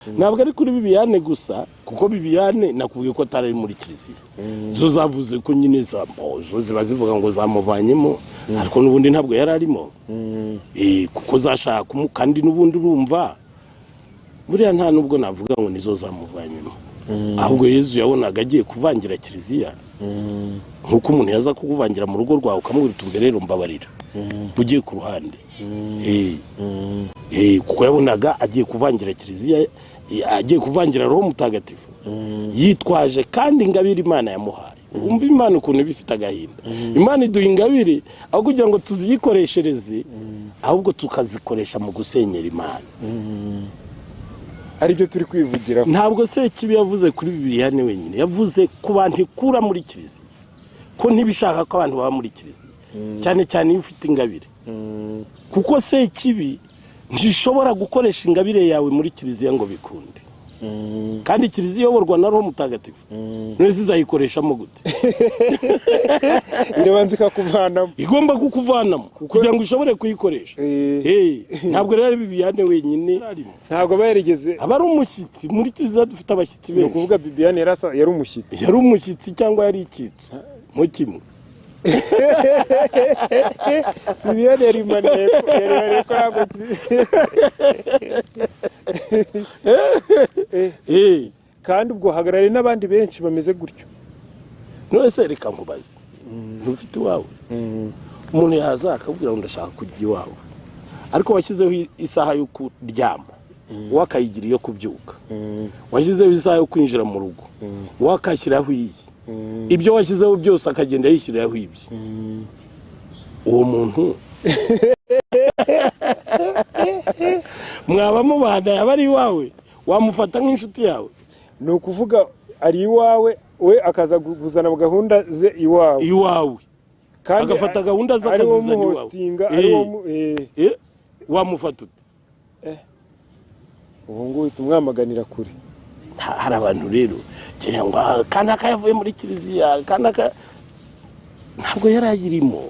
Ntabwo ari kuri Bibiyane gusa, kuko Bibiyane nakubwiye ko atari ari muri kiliziya. Zo zavuze ko nyine zo ziba zivuga ngo zamuvanyemo, ariko n'ubundi ntabwo yari arimo. Kuko zashaka kandi n'ubundi urumva buriya nta nubwo navuga ngo nizo zamuvanyemo, ahubwo Yezu yabonaga agiye kuvangira kiliziya, nk'uko umuntu yaza kukuvangira mu rugo rwawe ukamubwira uti: "Rero mbabarira, ugiye ku ruhande." Kuko yabonaga agiye kuvangira kiliziya, agiye kuvangira Roho Mutagatifu, yitwaje kandi ingabire Imana yamuhaye. Wumva Imana ukuntu iba ifite agahinda. Imana iduha ingabire aho kugira ngo tuziyikoreshereze, ahubwo tukazikoresha mu gusenyera Imana. Aribyo turi kwivugiraho. Ntabwo Sekibi yavuze kuri Bibiyane wenyine, yavuze ku bantu ikura muri kiliziya, ko ntibishaka ko abantu baba muri kiliziya, cyane cyane iyo ufite ingabire, kuko Sekibi ntishobora gukoresha ingabire yawe muri kiliziya ngo bikunde. Kandi kiliziya iyoborwa na Roho Mutagatifu, none izayikoreshamo gute? Irabanza ikakuvanamo. Igomba kukuvanamo kugira ngo ushobore kuyikoresha. Ntabwo rero ari Bibiyane wenyine. Ntabwo aba yarigeze. Aba ari umushyitsi. Muri kiliziya dufite abashyitsi Ni benshi. ukuvuga Bibiyane yari umushyitsi. Yari umushyitsi cyangwa yari icyitso mu kimwe. Bibiyane yari maneko, yari maneko, ntabwo kandi ubwo hagarariye n'abandi benshi bameze gutyo. None se reka nkubaze, ntufite iwawe? Umuntu yaza akabwira ngo ndashaka kujya iwawe, ariko washyizeho isaha yo kuryama, wowe akayigira iyo kubyuka. Washyizeho isaha yo kwinjira mu rugo, wowe akashyiraho iyi. Ibyo washyizeho byose akagenda yishyiriraho ibye. Uwo muntu mwaba mubana, yaba ari iwawe, wamufata nk'inshuti yawe? Ni ukuvuga ari iwawe, we akaza kuzana gahunda ze iwawe. Iwawe. Kandi Agafata gahunda ze ari wo akazizana iwawe. muhostinga, ari wo Wamufata ute? Ubu ngubu uhita umwamaganira kure. Hari abantu rero cyangwa kanaka yavuye muri kiliziya, kanaka ntabwo yari ayirimo.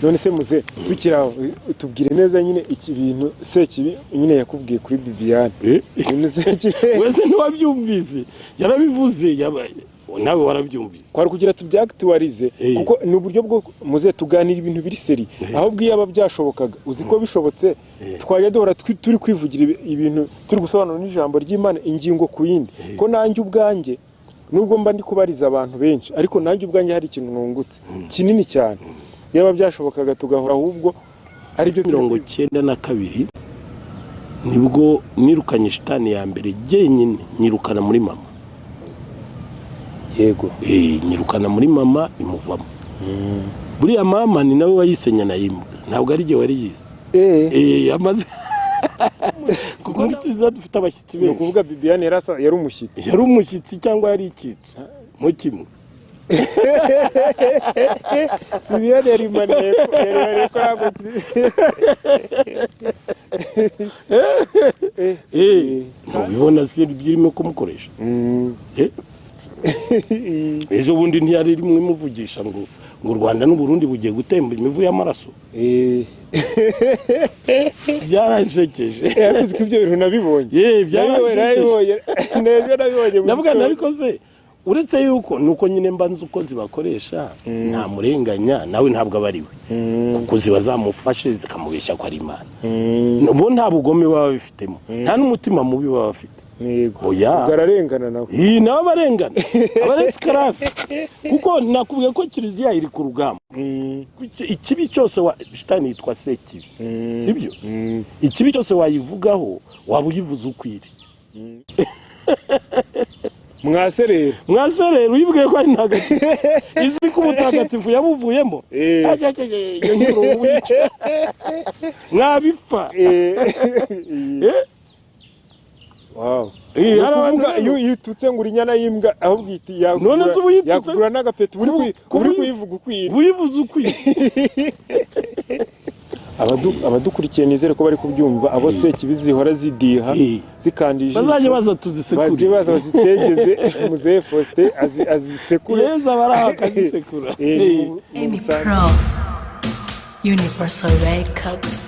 None se muze tukiri aho, tubwire neza nyine iki bintu Sekibi nyine yakubwiye kuri Bibiyane. Ibintu Sekibi Wese ntiwabyumvise? Yarabivuze, nawe warabyumvise. Kwari kugira tubyactualize, kuko ni uburyo bwo muze tuganira ibintu biri sérieux. Ahubwo iyo aba byashobokaga, uzi ko bishobotse, twajya duhora turi kwivugira ibintu, turi gusobanura n'ijambo ry'Imana ingingo ku yindi, ko nanjye ubwanjye nubwo mba ndi kubariza abantu benshi, ariko nanjye ubwanjye hari ikintu nungutse kinini cyane. Yaba byashobokaga tugahora ahubwo aribyo turi 92 nibwo nirukanye shitani ya mbere jyenyine, nyirukana muri mama. Nyirukana muri mama, imuvamo. Buriya mama ni nawe wayisenya na yimbwa, ntabwo ari jye wari yize. Amaze kuko muri kiliziya dufite abashyitsi Ni benshi. ukuvuga Bibiyane yari umushyitsi. Yari umushyitsi cyangwa yari icyitso mu kimwe. Bibiyane yari maneko, yari maneko, ntabwo Ntubibona se byirimo kumukoresha? Ejo bundi ntiyari rimwe imuvugisha ngo u Rwanda n'u Burundi bugiye gutemba imivu y'amaraso? Byaranshekeje. Yavuze ko ibyo bintu nabibonye. Ye, byaranshekeje. Nabibonye neza, nabibonye mu Ndavuga gitondo. Ariko se uretse yuko nuko nyine mba nzi uko zibakoresha, nta murenganya nawe, ntabwo aba ari we, kuko ziba zamufashe zikamubeshya ko ari Imana. Bo nta bugome baba bifitemo, nta n'umutima mubi baba bafite. Oya. Ubwo ararengana nawe. Iyi nabo barengana, aba ari esclave, kuko nakubwiye ko kiliziya iri ku rugamba. Ikibi cyose wa shitani yitwa Sekibi, sibyo? Ikibi cyose wayivugaho, waba uyivuze uko iri. Mwase rero. Mwase rero, uyibwiye ko ari ntagatifu, izi ko ubutagatifu yabuvuyemo. Ajya, ajya, ajya, iyo nkuru wica mwabipfa. Wow. Hari Ni abantu ukuvuga iyo ututse ngo uri inyana y'imbwa, ahubwo ihita yakugura. None se uba uyitutse? Yakugura n'agapeti uri uri kuyivuga uko iri. Uyivuze uko iri. Abadukurikiye nizere ko bari kubyumva, abo Sekibi zihora zidiha, zikanda ijisho. Bazajya baza Bajye tuzisekure. baza bazitegeze muzehe Faustin azisekure. Yeza bari aho akazisekura. Ni mu Amy busanzwe. Pro, Universal Records.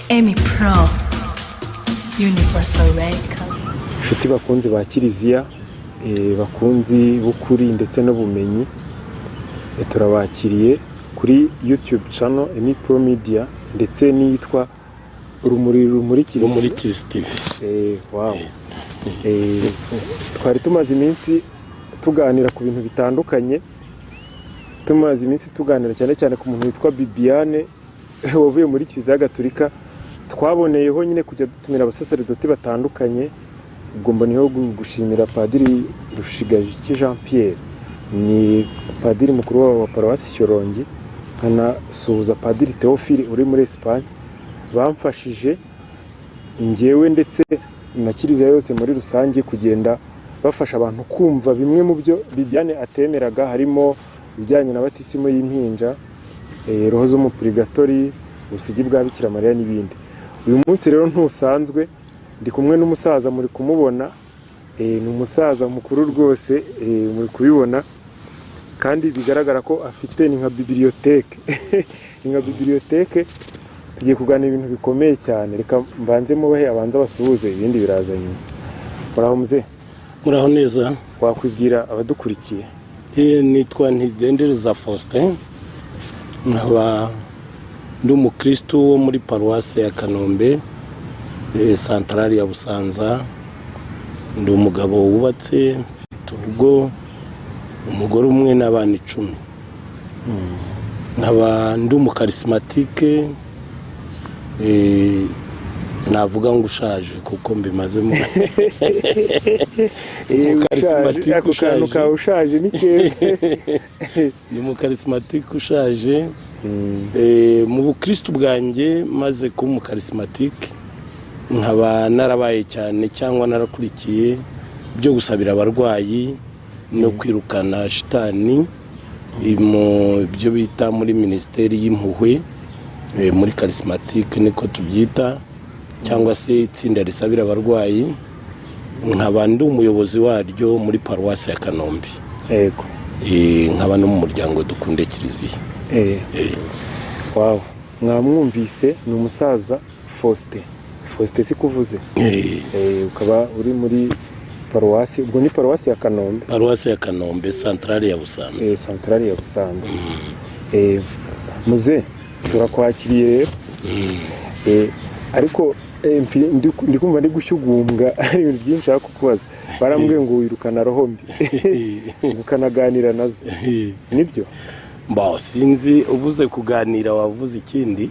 Emi Pro, Universal Record. Inshuti bakunzi ba Kiliziya, bakunzi b'ukuri ndetse n'ubumenyi, turabakiriye kuri YouTube channel Emi Pro Media ndetse n'iyitwa Urumuri Rumurikira Rumuri Kiliziya TV. Wow. Twari tumaze iminsi tuganira ku bintu bitandukanye, tumaze iminsi tuganira cyane cyane ku muntu witwa Bibiane wavuye muri Kiliziya Gatolika. Twaboneyeho nyine kujya dutumira abasaseredoti batandukanye. Ubwo mboneyeho gushimira Padiri Rushigajiki Jean Pierre, ni padiri mukuru wa paruwasi Shyorongi, nkanasuhuza Padiri Theophile uri muri Espagne, bamfashije njyewe ndetse na kiliziya yose muri rusange kugenda bafasha abantu kumva bimwe mu byo Bibiane atemeraga, harimo ibijyanye na batisimu y'impinja, roho zo mu purigatori, ubusugi bwa Bikira Mariya n'ibindi. Uyu munsi rero ntusanzwe, ndi kumwe n'umusaza, muri kumubona, ni umusaza mukuru rwose, muri kubibona, kandi bigaragara ko afite ni nka bibiliyoteke, ni nka bibiliyoteke. Tugiye kuganira ibintu bikomeye cyane. Reka mbanze mubahe abanza basuhuze, ibindi biraza nyuma. Muraho muze? Muraho neza. Wakwibwira abadukurikiye? Nitwa Ntidendereza Faustin, nkaba ndi umukristu wo muri paruwasi ya Kanombe, santarari ya Busanza. Ndi umugabo wubatse, mfite urugo, umugore umwe n'abana 10. Nkaba ndi umukarisimatike, navuga ngo ushaje kuko mbimazemo. Ushaje, ako kantu kawe ushaje ni keza. Ni umukarisimatike ushaje. Mu bukristu bwanjye maze kuba umukarisimatike, nkaba narabaye cyane cyangwa narakurikiye byo gusabira abarwayi no kwirukana shitani mu byo bita muri minisiteri y'impuhwe, muri karisimatike niko tubyita, cyangwa se itsinda risabira abarwayi, nkaba ndi umuyobozi waryo muri paruwasi ya Kanombe. Yego. Nkaba no mu muryango Dukunde Kiliziya. Wow, mwamwumvise, ni umusaza Faustin. Faustin si kuvuze? Ukaba uri muri paruwasi, ubwo ni paruwasi ya Kanombe. Paruwasi ya Kanombe, santarari ya Busanza. Santarari ya Busanza. Muze turakwakiriye rero. Ariko ndi kumva ndi gushyugumbwa, ari ibintu byinshi nshaka kukubaza. Barambwiye ngo wirukana roho mbi, ukanaganira nazo, nibyo? Mba sinzi, uvuze kuganira wavuze ikindi,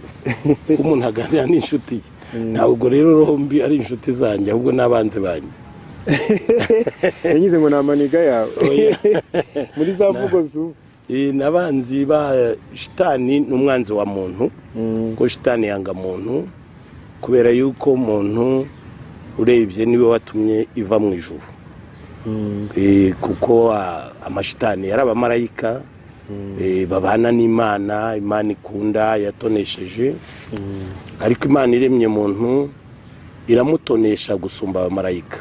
ko umuntu aganira n'inshuti ye. Ntabwo rero roho mbi ari inshuti zanjye, ahubwo n'abanzi banjye. Yagize ngo ni amaniga yawe muri za mvugo zu N'abanzi ba shitani. Ni umwanzi wa muntu, ko shitani yanga muntu kubera yuko umuntu urebye niwe watumye iva mu ijuru. Kuko amashitani yari abamarayika, babana n'Imana, Imana ikunda yatonesheje, ariko Imana iremye muntu iramutonesha gusumba abamarayika,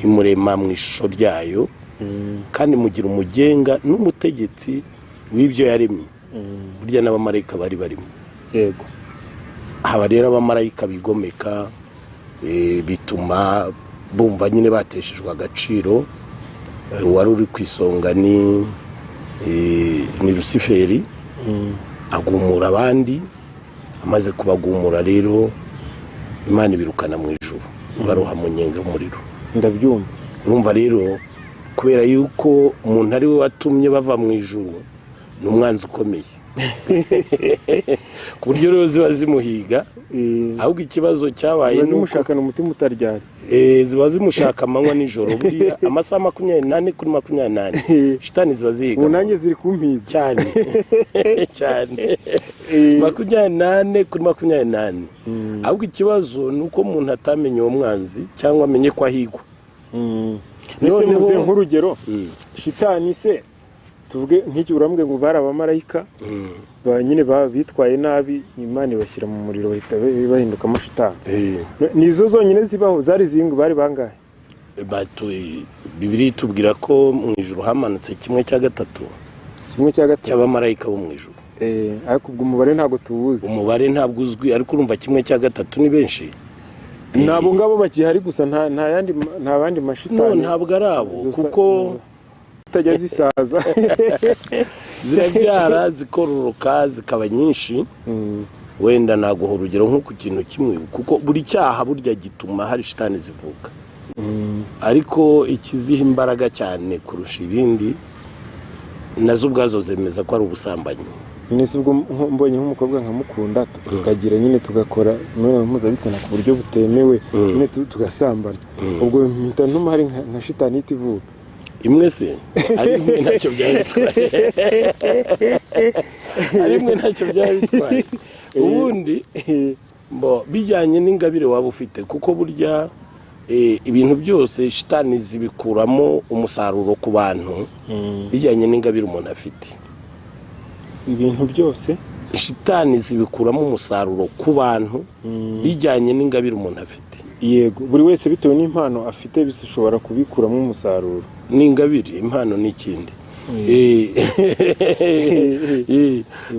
imurema mu ishusho ryayo, kandi mugira umugenga n'umutegetsi w'ibyo yaremye. Burya n'abamarayika bari barimo. Yego. Haba rero abamarayika bigomeka, bituma bumva nyine bateshejwe agaciro. Uwari uri ku isonga ni Rusiferi, agumura abandi. Amaze kubagumura rero, Imana ibirukana mu ijuru, baroha mu nyenga y'umuriro. Ndabyumva. Urumva rero, kubera yuko umuntu ari we watumye bava mu ijuru, ni umwanzi ukomeye, ku buryo rero ziba zimuhiga. Ahubwo ikibazo cyabaye ziba zimushakana umutima utaryari. Ziba zimushaka amanywa nijoro, buriya amasaha 24 kuri 24 shitani ziba zihiga. Ubu nanjye ziri kumpiga. Cyane cyane, 24 kuri 24. Ahubwo ikibazo ni uko umuntu atamenye uwo mwanzi cyangwa amenye ko ahigwa. Mbese muze nk'urugero, shitani se tuvuge nk'iki, urambwe ngo bari abamarayika nyine bitwaye nabi, Imana ibashyira mu muriro bahita bahindukamo shitani. Nizo zonyine zibaho? Zari zingwe, bari bangahe? Bibiliya itubwira ko mu ijuru hamanutse 1/3. 1/3 cy'abamarayika bo mu ijuru. Ariko ubwo umubare ntabwo tuwuzi. Umubare ntabwo uzwi, ariko urumva 1/3 ni benshi. Ni abo ngabo bakihari gusa, nta yandi, nta bandi No, mashitani? Ntabwo ari abo, Izo kuko zitajya zisaza. Zirabyara, zikororoka, zikaba nyinshi. Wenda naguha urugero nko ku kintu kimwe, kuko buri cyaha burya gituma hari shitani zivuka, ariko ikiziha imbaraga cyane kurusha ibindi, nazo ubwazo zemeza ko ari ubusambanyi. Nese ubwo mbonye nk'umukobwa nkamukunda, tukagira nyine tugakora imibonano mpuzabitsina ku buryo butemewe, nyine tugasambana, ubwo mpita ntuma hari nka shitani ihita ivuka? Imwe se? Ari imwe ntacyo byaba bitwaye, ari imwe ntacyo byaba bitwaye. Ubundi bo bijyanye n'ingabire waba ufite, kuko burya ibintu byose shitani zibikuramo umusaruro ku bantu bijyanye n'ingabire umuntu afite. Ibintu byose? Shitani zibikuramo umusaruro ku bantu bijyanye n'ingabire umuntu afite. Yego, buri wese bitewe n'impano afite bishobora kubikuramo umusaruro. N'ingabire, impano ni ikindi.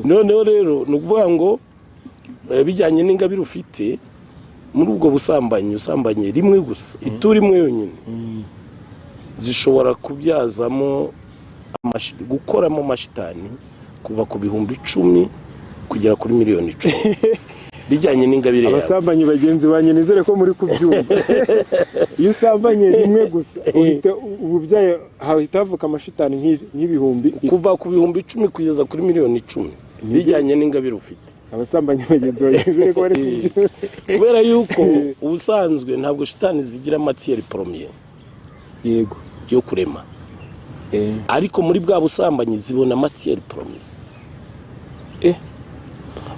Noneho rero ni ukuvuga ngo bijyanye n'ingabire ufite muri ubwo busambanyi, usambanye rimwe gusa, ituro imwe yonyine, zishobora kubyazamo gukoramo amashitani kuva ku 10,000 kugera kuri miliyoni 10, bijyanye n'ingabire yawe. Abasambanyi bagenzi banjye, nizere ko muri kubyumva. Iyo usambanye rimwe gusa, uhita ububyaye, hahita havuka amashitani nk'ibihumbi? Kuva ku 10,000 kugeza kuri miliyoni 10, bijyanye n'ingabire ufite. Abasambanyi bagenzi banjye, nizere ko bari kubyumva. Kubera yuko ubusanzwe ntabwo shitani zigira matière première yo kurema, ariko muri bwa busambanyi zibona matière première.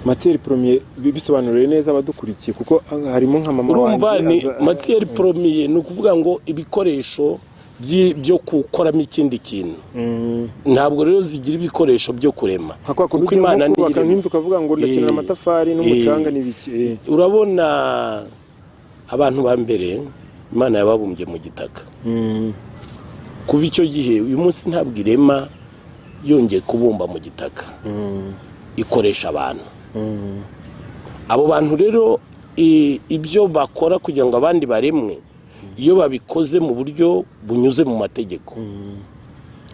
Matière première, bisobanuriye neza abadukurikiye, kuko harimo nka mama Urumva, wanjye ni matière première, ni ukuvuga ngo ibikoresho byo gukoramo ikindi kintu. Ntabwo rero zigira ibikoresho byo kurema, Nka kwa kundi kuko ugiye nko Imana kubaka ntiyirema. nk'inzu, ukavuga ngo ndakenera amatafari n'umucanga n'ibiki. Urabona, abantu ba mbere Imana yababumbye mu gitaka. Kuva icyo gihe, uyu munsi ntabwo irema yongeye kubumba mu gitaka, ikoresha abantu. Abo bantu rero, ibyo bakora kugira ngo abandi baremwe, iyo babikoze mu buryo bunyuze mu mategeko,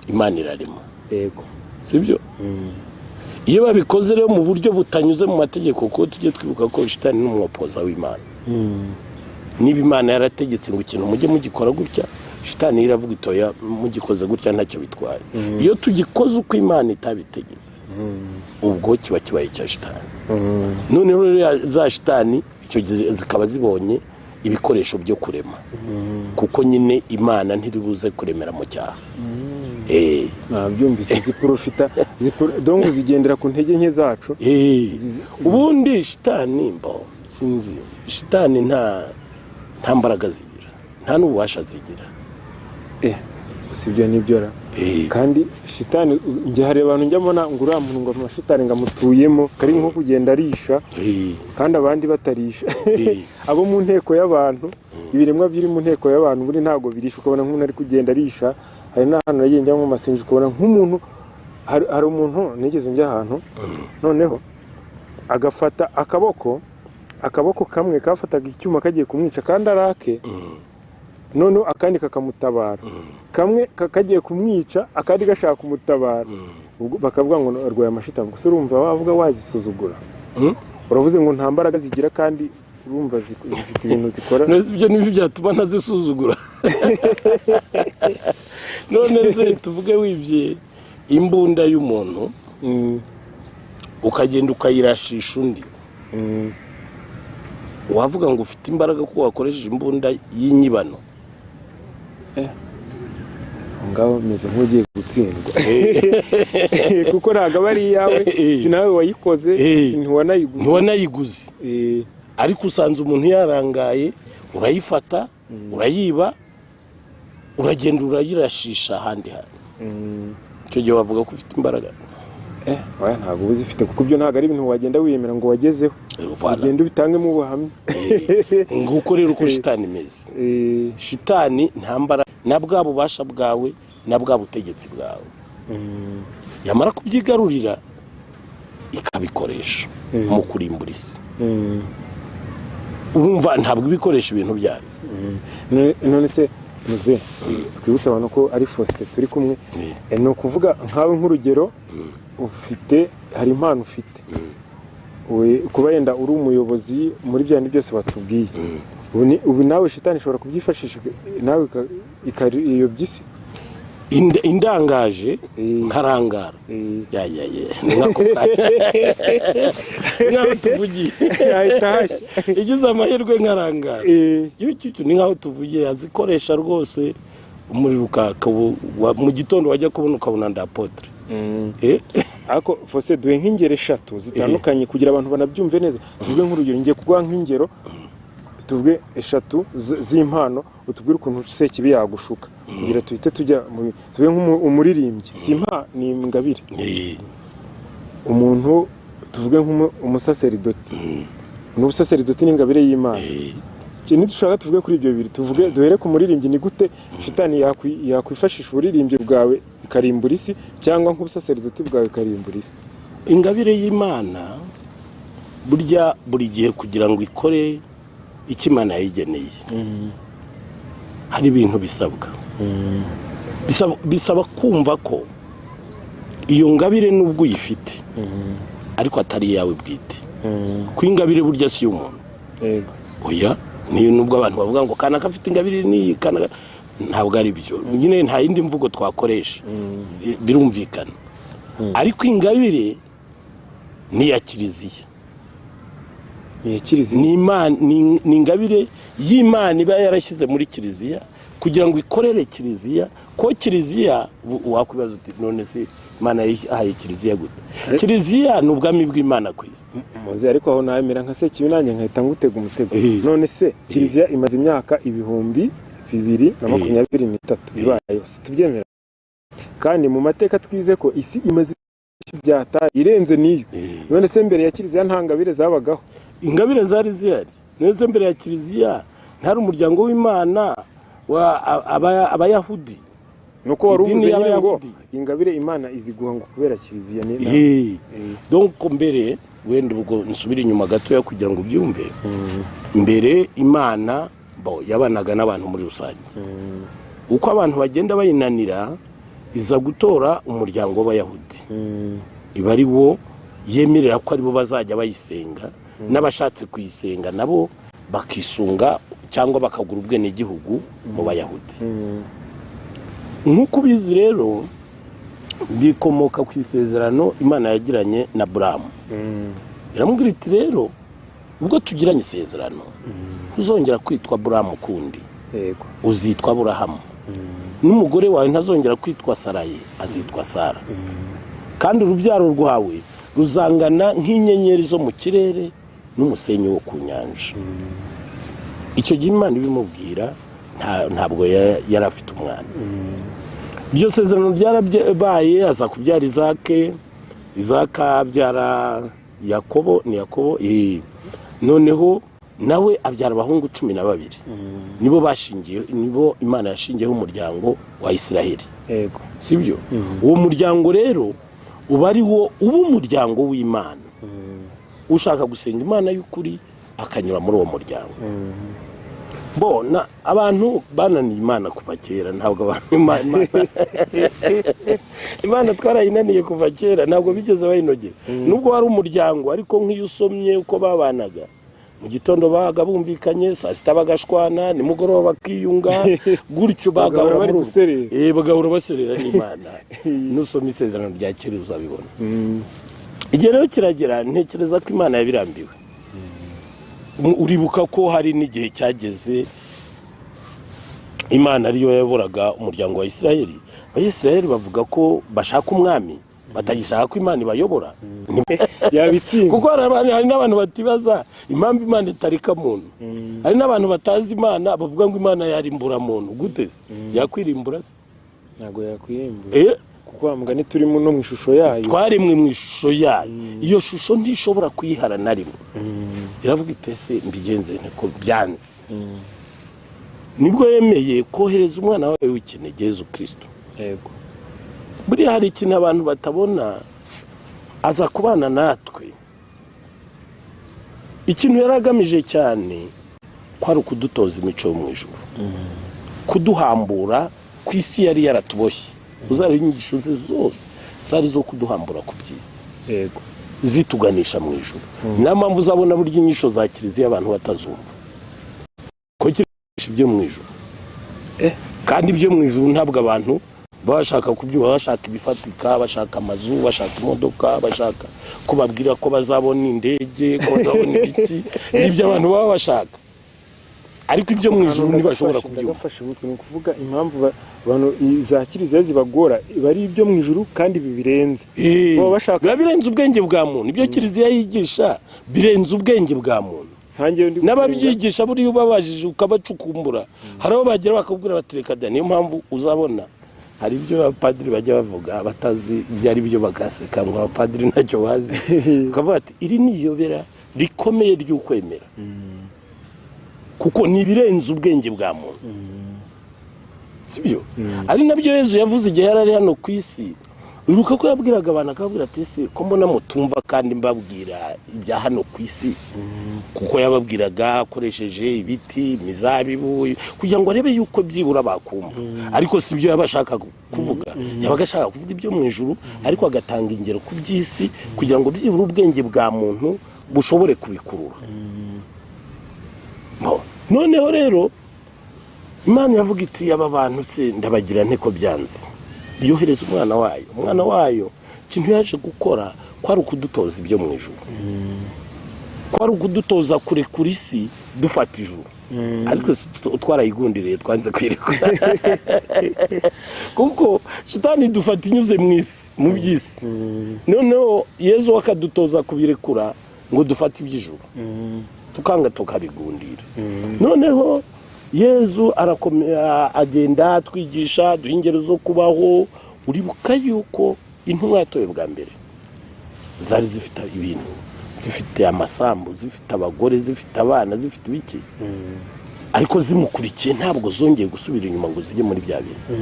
Imana irarema. Sibyo? Iyo babikoze rero mu buryo butanyuze mu mategeko, kuko tujye twibuka ko shitani ni umwopoza w'Imana. Niba Imana yarategetse ngo ikintu mujye mugikora gutya, shitani yo iravuga itoya, mugikoze gutya ntacyo bitwaye. Iyo tugikoze uko Imana itabitegetse, ubwo kiba kibaye icya shitani. Noneho rero za shitani icyo gihe zikaba zibonye ibikoresho byo kurema, kuko nyine Imana ntiribuze kuremera mu cyaha. Nabyumvise, ziprofita donc zigendera ku ntege nke zacu. Ubundi shitani, mbo sinzi, shitani nta mbaraga zigira, nta n'ububasha zigira. Gusa ibyo nibyo ra? Kandi shitani, njye hari abantu njya mbona ngo uriya muntu ngo amashitani ngo amutuyemo, kari nko kugenda arisha kandi abandi batarisha. Abo mu nteko y'abantu, ibiremwa biri mu nteko y'abantu buri ntabwo birisha, ukabona nk'umuntu ari kugenda arisha. Hari n'ahantu nagiye njya mu masengesho, ukabona nk'umuntu, hari umuntu nigeze njya ahantu, noneho agafata akaboko kamwe kafataga icyuma kagiye kumwica kandi arake, noneho akandi kakamutabara. Kamwe kagiye kumwica, akandi gashaka kumutabara. Ubwo bakavuga ngo arwaye amashitani. Gusa urumva wavuga wazisuzugura? Uravuze ngo nta mbaraga zigira, kandi urumva zifite ibintu zikora. None se ibyo nibyo byatuma ntazisuzugura? None se tuvuge wibye imbunda y'umuntu, ukagenda ukayirashisha undi, wavuga ngo ufite imbaraga ko wakoresheje imbunda y'inyibano? Aho ngaho meze nk'ugiye gutsindwa, kuko ntabwo aba ari iyawe, si nawe wayikoze, si ntiwanayiguze. Ntiwanayiguze. Ariko usanze umuntu yarangaye, urayifata, urayiba, uragenda urayirashisha ahandi hantu. Icyo gihe wavuga ko ufite imbaraga? Oya, ntabwo uba uzifite, kuko ibyo ntabwo ari ibintu wagenda wiyemera ngo wagezeho. Voilà. Ugenda ubitangemo ubuhamya. Nguko rero uko shitani imeze. Shitani nta mbaraga, na bwa bubasha bwawe na bwa butegetsi bwawe, yamara kubyigarurira. Ikabikoresha mu kurimbura isi. Urumva, ntabwo ibikoresha ibintu byayo. None se muze, twibutse abantu ko ari Faustin turi kumwe. Ni ukuvuga nkawe, nk'urugero, ufite, hari impano ufite. Kuba yenda uri umuyobozi muri bya bindi byose watubwiye, ubu nawe shitani ishobora kubyifashisha, nawe ikayobya isi. Indangaje nkarangara. Ya ya ya, ni nk'ako kanya, ni nk'aho tuvugiye. Yahita hashya. Igize amahirwe nkarangara. Cyo ni nk'aho tuvugiye, azikoresha rwose, umuriro ukaka, mu gitondo wajya kubona ukabona ndi apôtre. Ariko Faustin, duhe nk'ingero eshatu zitandukanye kugira abantu banabyumve neza. Tuvuge nk'urugero, ngiye kuguha nk'ingero, tuvuge eshatu z'impano, utubwire ukuntu Sekibi yagushuka kugira tuhite tujya mu. Tuvuge nk'umuririmbyi, si impano, ni ingabire. Umuntu, tuvuge nk'umusaseridoti, n'ubusaseridoti ni ingabire y'Imana. Nidushaka tuvuge kuri ibyo bibiri, tuvuge duhere ku muririmbyi. Ni gute shitani yakwifashisha uburirimbyi bwawe ikarimbura isi, cyangwa nk'ubusaseridoti bwawe ikarimbura isi? Ingabire y'Imana burya buri gihe, kugira ngo ikore icyo Imana yayigeneye, hari ibintu bisabwa. Bisaba kumva ko iyo ngabire, nubwo uyifite, ariko atari iyawe bwite, ko ingabire burya si iy'umuntu. Oya, niyo nubwo abantu bavuga ngo kanaka afite ingabire n'iyi, kanaka, ntabwo ari byo nyine, nta yindi mvugo twakoresha, birumvikana. Ariko ingabire ni iya kiliziya. Ni iya kiliziya. Ni ni ingabire y'Imana iba yarashyize muri kiliziya kugira ngo ikorere kiliziya. Ko kiliziya, wakwibaza uti: "None se Imana yayihaye kiliziya gute?" Kiliziya ni ubwami bw'Imana ku isi. Muze, ariko aho namera nka Sekibi, nanjye nkahita ngutega umutego. None se kiliziya imaze imyaka 2023 ibayeho, si tubyemera? Kandi mu mateka twize ko isi imaze byata irenze n'iyo. None se mbere ya kiliziya nta ngabire zabagaho? Ingabire zari zihari neza mbere ya kiliziya. Ntari umuryango w'Imana wa Abayahudi? Nuko wari Idini uvuze nyine ngo y'Abayahudi. ingabire Imana iziguha ngo kubera kiliziya ni Donc mbere, wenda ubwo nsubire inyuma gatoya kugira ngo ubyumve, mbere Imana bo yabanaga n'abantu muri rusange. Uko abantu bagenda bayinanira, iza gutora umuryango w'Abayahudi, iba ari wo yemerera ko aribo bazajya bayisenga, n'abashatse kuyisenga nabo bakisunga cyangwa bakagura ubwenegihugu mu Bayahudi. Nk'uko ubizi rero, bikomoka ku isezerano Imana yagiranye na Buramu. Iramubwira iti: "Rero ubwo tugiranye isezerano, ntuzongera kwitwa Buramu ukundi, uzitwa Burahamu, n'umugore wawe ntazongera kwitwa Sarayi, azitwa Sara, kandi urubyaro rwawe ruzangana nk'inyenyeri zo mu kirere n'umusenyi wo ku nyanja." Icyo gihe Imana ibimubwira, ntabwo yari afite umwana. Iryo sezerano ryarabaye, aza kubyara Izake, Izaka abyara Yakobo, ni Yakobo. Noneho nawe abyara abahungu 12, nibo bashingiye, nibo Imana yashingiyeho umuryango wa Isiraheli. Sibyo? Uwo muryango rero uba ari wo uba umuryango w'Imana. Ushaka gusenga Imana y'ukuri akanyura muri uwo muryango. Bona abantu bananiye Imana kuva kera. Ntabwo abantu Imana twarayinaniye kuva kera, ntabwo bigeze bayinogera nubwo wari umuryango. Ariko nk'iyo usomye uko babanaga, mu gitondo babaga bumvikanye, saa sita bagashwana, nimugoroba bakiyunga gutyo, Bagahora bagahora bari muri guserera. Bagahora baserera n'Imana. Nusoma isezerano rya kera uzabibona. Igihe rero kiragera, ntekereza ko Imana yabirambiwe. Uribuka ko hari n'igihe cyageze Imana ariyo yayoboraga umuryango wa Isirayeli, Abayisirayeli bavuga ko bashaka umwami, batagishaka ko Imana ibayobora. Yabitsinze. Kuko hari n'abantu batibaza impamvu Imana itarika muntu. Hari n'abantu batazi Imana bavuga ngo Imana yarimbura muntu. Gute se yakwirimbura se? Ntabwo yakwirimbura, kuko wa mugani turimo no mu ishusho yayo. Twaremwe mu ishusho yayo. Iyo shusho ntishobora kuyihara na rimwe. Iravuga iti: "Ese mbigenze nte ko byanze?" Nibwo yemeye kohereza umwana wawe w'ikinege, Yezu Kirisito. Buriya hari ikintu abantu batabona. Aza kubana natwe. Ikintu yari agamije cyane kwari ukudutoza imico yo mu ijuru, kuduhambura ku isi yari yaratuboshye. Uzareba inyigisho ze zose zari zo kuduhambura ku by'isi, yego, zituganisha mu ijuru. Niyo mpamvu uzabona burya inyigisho za kiliziya abantu batazumva, ko kiliziya ibyo mu ijuru. Kandi ibyo mu ijuru ntabwo abantu baba bashaka kubyumva, bashaka ibifatika, bashaka amazu, bashaka imodoka, bashaka ko babwira ko bazabona indege, ko bazabona ibiki. Nibyo abantu baba bashaka, ariko ibyo mu ijuru ntibashobora kubyumva. Ndagafashe umutwe. Ni ukuvuga impamvu abantu za kiliziya zibagora, iba ari ibyo mu ijuru kandi ibi birenze. Baba bashaka Biba birenze ubwenge bwa muntu. Ibyo kiliziya yigisha birenze ubwenge bwa muntu. Nkanjye iyo ndi gusenga- N'ababyigisha buriya ubabajije ukabacukumbura, hari aho bagera bakabwira bati reka da. Niyo mpamvu uzabona hari ibyo abapadiri bajya bavuga batazi ibyo ari byo, bagaseka ngo abapadiri ntacyo bazi, bakavuga ati iri ni iyobera rikomeye ry'ukwemera, kuko ni ibirenze ubwenge bwa muntu, sibyo? Ari nabyo Yezu yavuze igihe yari ari hano ku isi. Uribuka ko yabwiraga abantu, akababwira ati ese ko mbona mutumva kandi mbabwira ibya hano ku isi? Kuko yababwiraga akoresheje ibiti, imizabibu, kugira ngo arebe yuko byibura bakumva. Ariko si byo yaba ashaka kuvuga, yabaga ashaka kuvuga ibyo mu ijuru, ariko agatanga ingero ku by'isi kugira ngo byibura ubwenge bwa muntu bushobore kubikurura. Noneho rero Imana iravuga iti aba bantu se ndabagira nte ko byanze? Yohereza umwana wayo. Umwana wayo ikintu yaje gukora kwari ukudutoza ibyo mu ijuru, kwari ukudutoza kurekura isi dufata ijuru. Ariko si twarayigundiriye, twanze kwirekura, kuko shitani dufata inyuze mu isi, mu by'isi. Noneho Yezu we akadutoza kubirekura ngo dufate iby'ijuru, tukanga tukabigundira. Noneho Yezu arakomera, agenda atwigisha, duha ingero zo kubaho. Uribuka yuko intumwa yatowe bwa mbere zari zifite ibintu, zifite amasambu, zifite abagore, zifite abana, zifite ibiki, ariko zimukurikiye ntabwo zongeye gusubira inyuma ngo zijye muri bya bintu,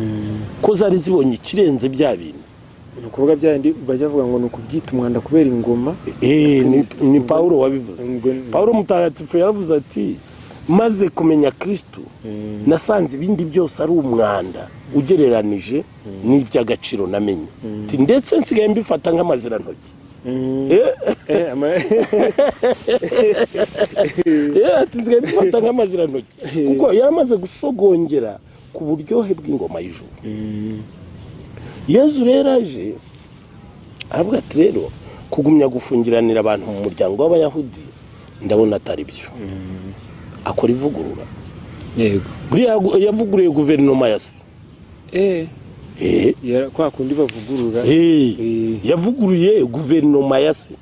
ko zari zibonye ikirenze bya bintu. Ni ukuvuga bya bindi bajya bavuga ngo ni ukubyita umwanda kubera ingoma. Ni Pawulo wabivuze. Pawulo mutagatifu yaravuze ati maze kumenya Kristo nasanze ibindi byose ari umwanda ugereranije n'iby'agaciro namenye. Ati ndetse nsigaye mbifata nk'amazirantoki. Ati nsigaye mbifata nk'amazirantoki, kuko yaramaze gusogongera ku buryohe bw'ingoma y'ijuru. Yezu rero aje aravuga ati rero kugumya gufungiranira abantu mu muryango w'Abayahudi ndabona atari byo. Akora ivugurura. Buriya yavuguruye guverinoma ya se. Kwa kundi bavugurura. Yavuguruye guverinoma ya se,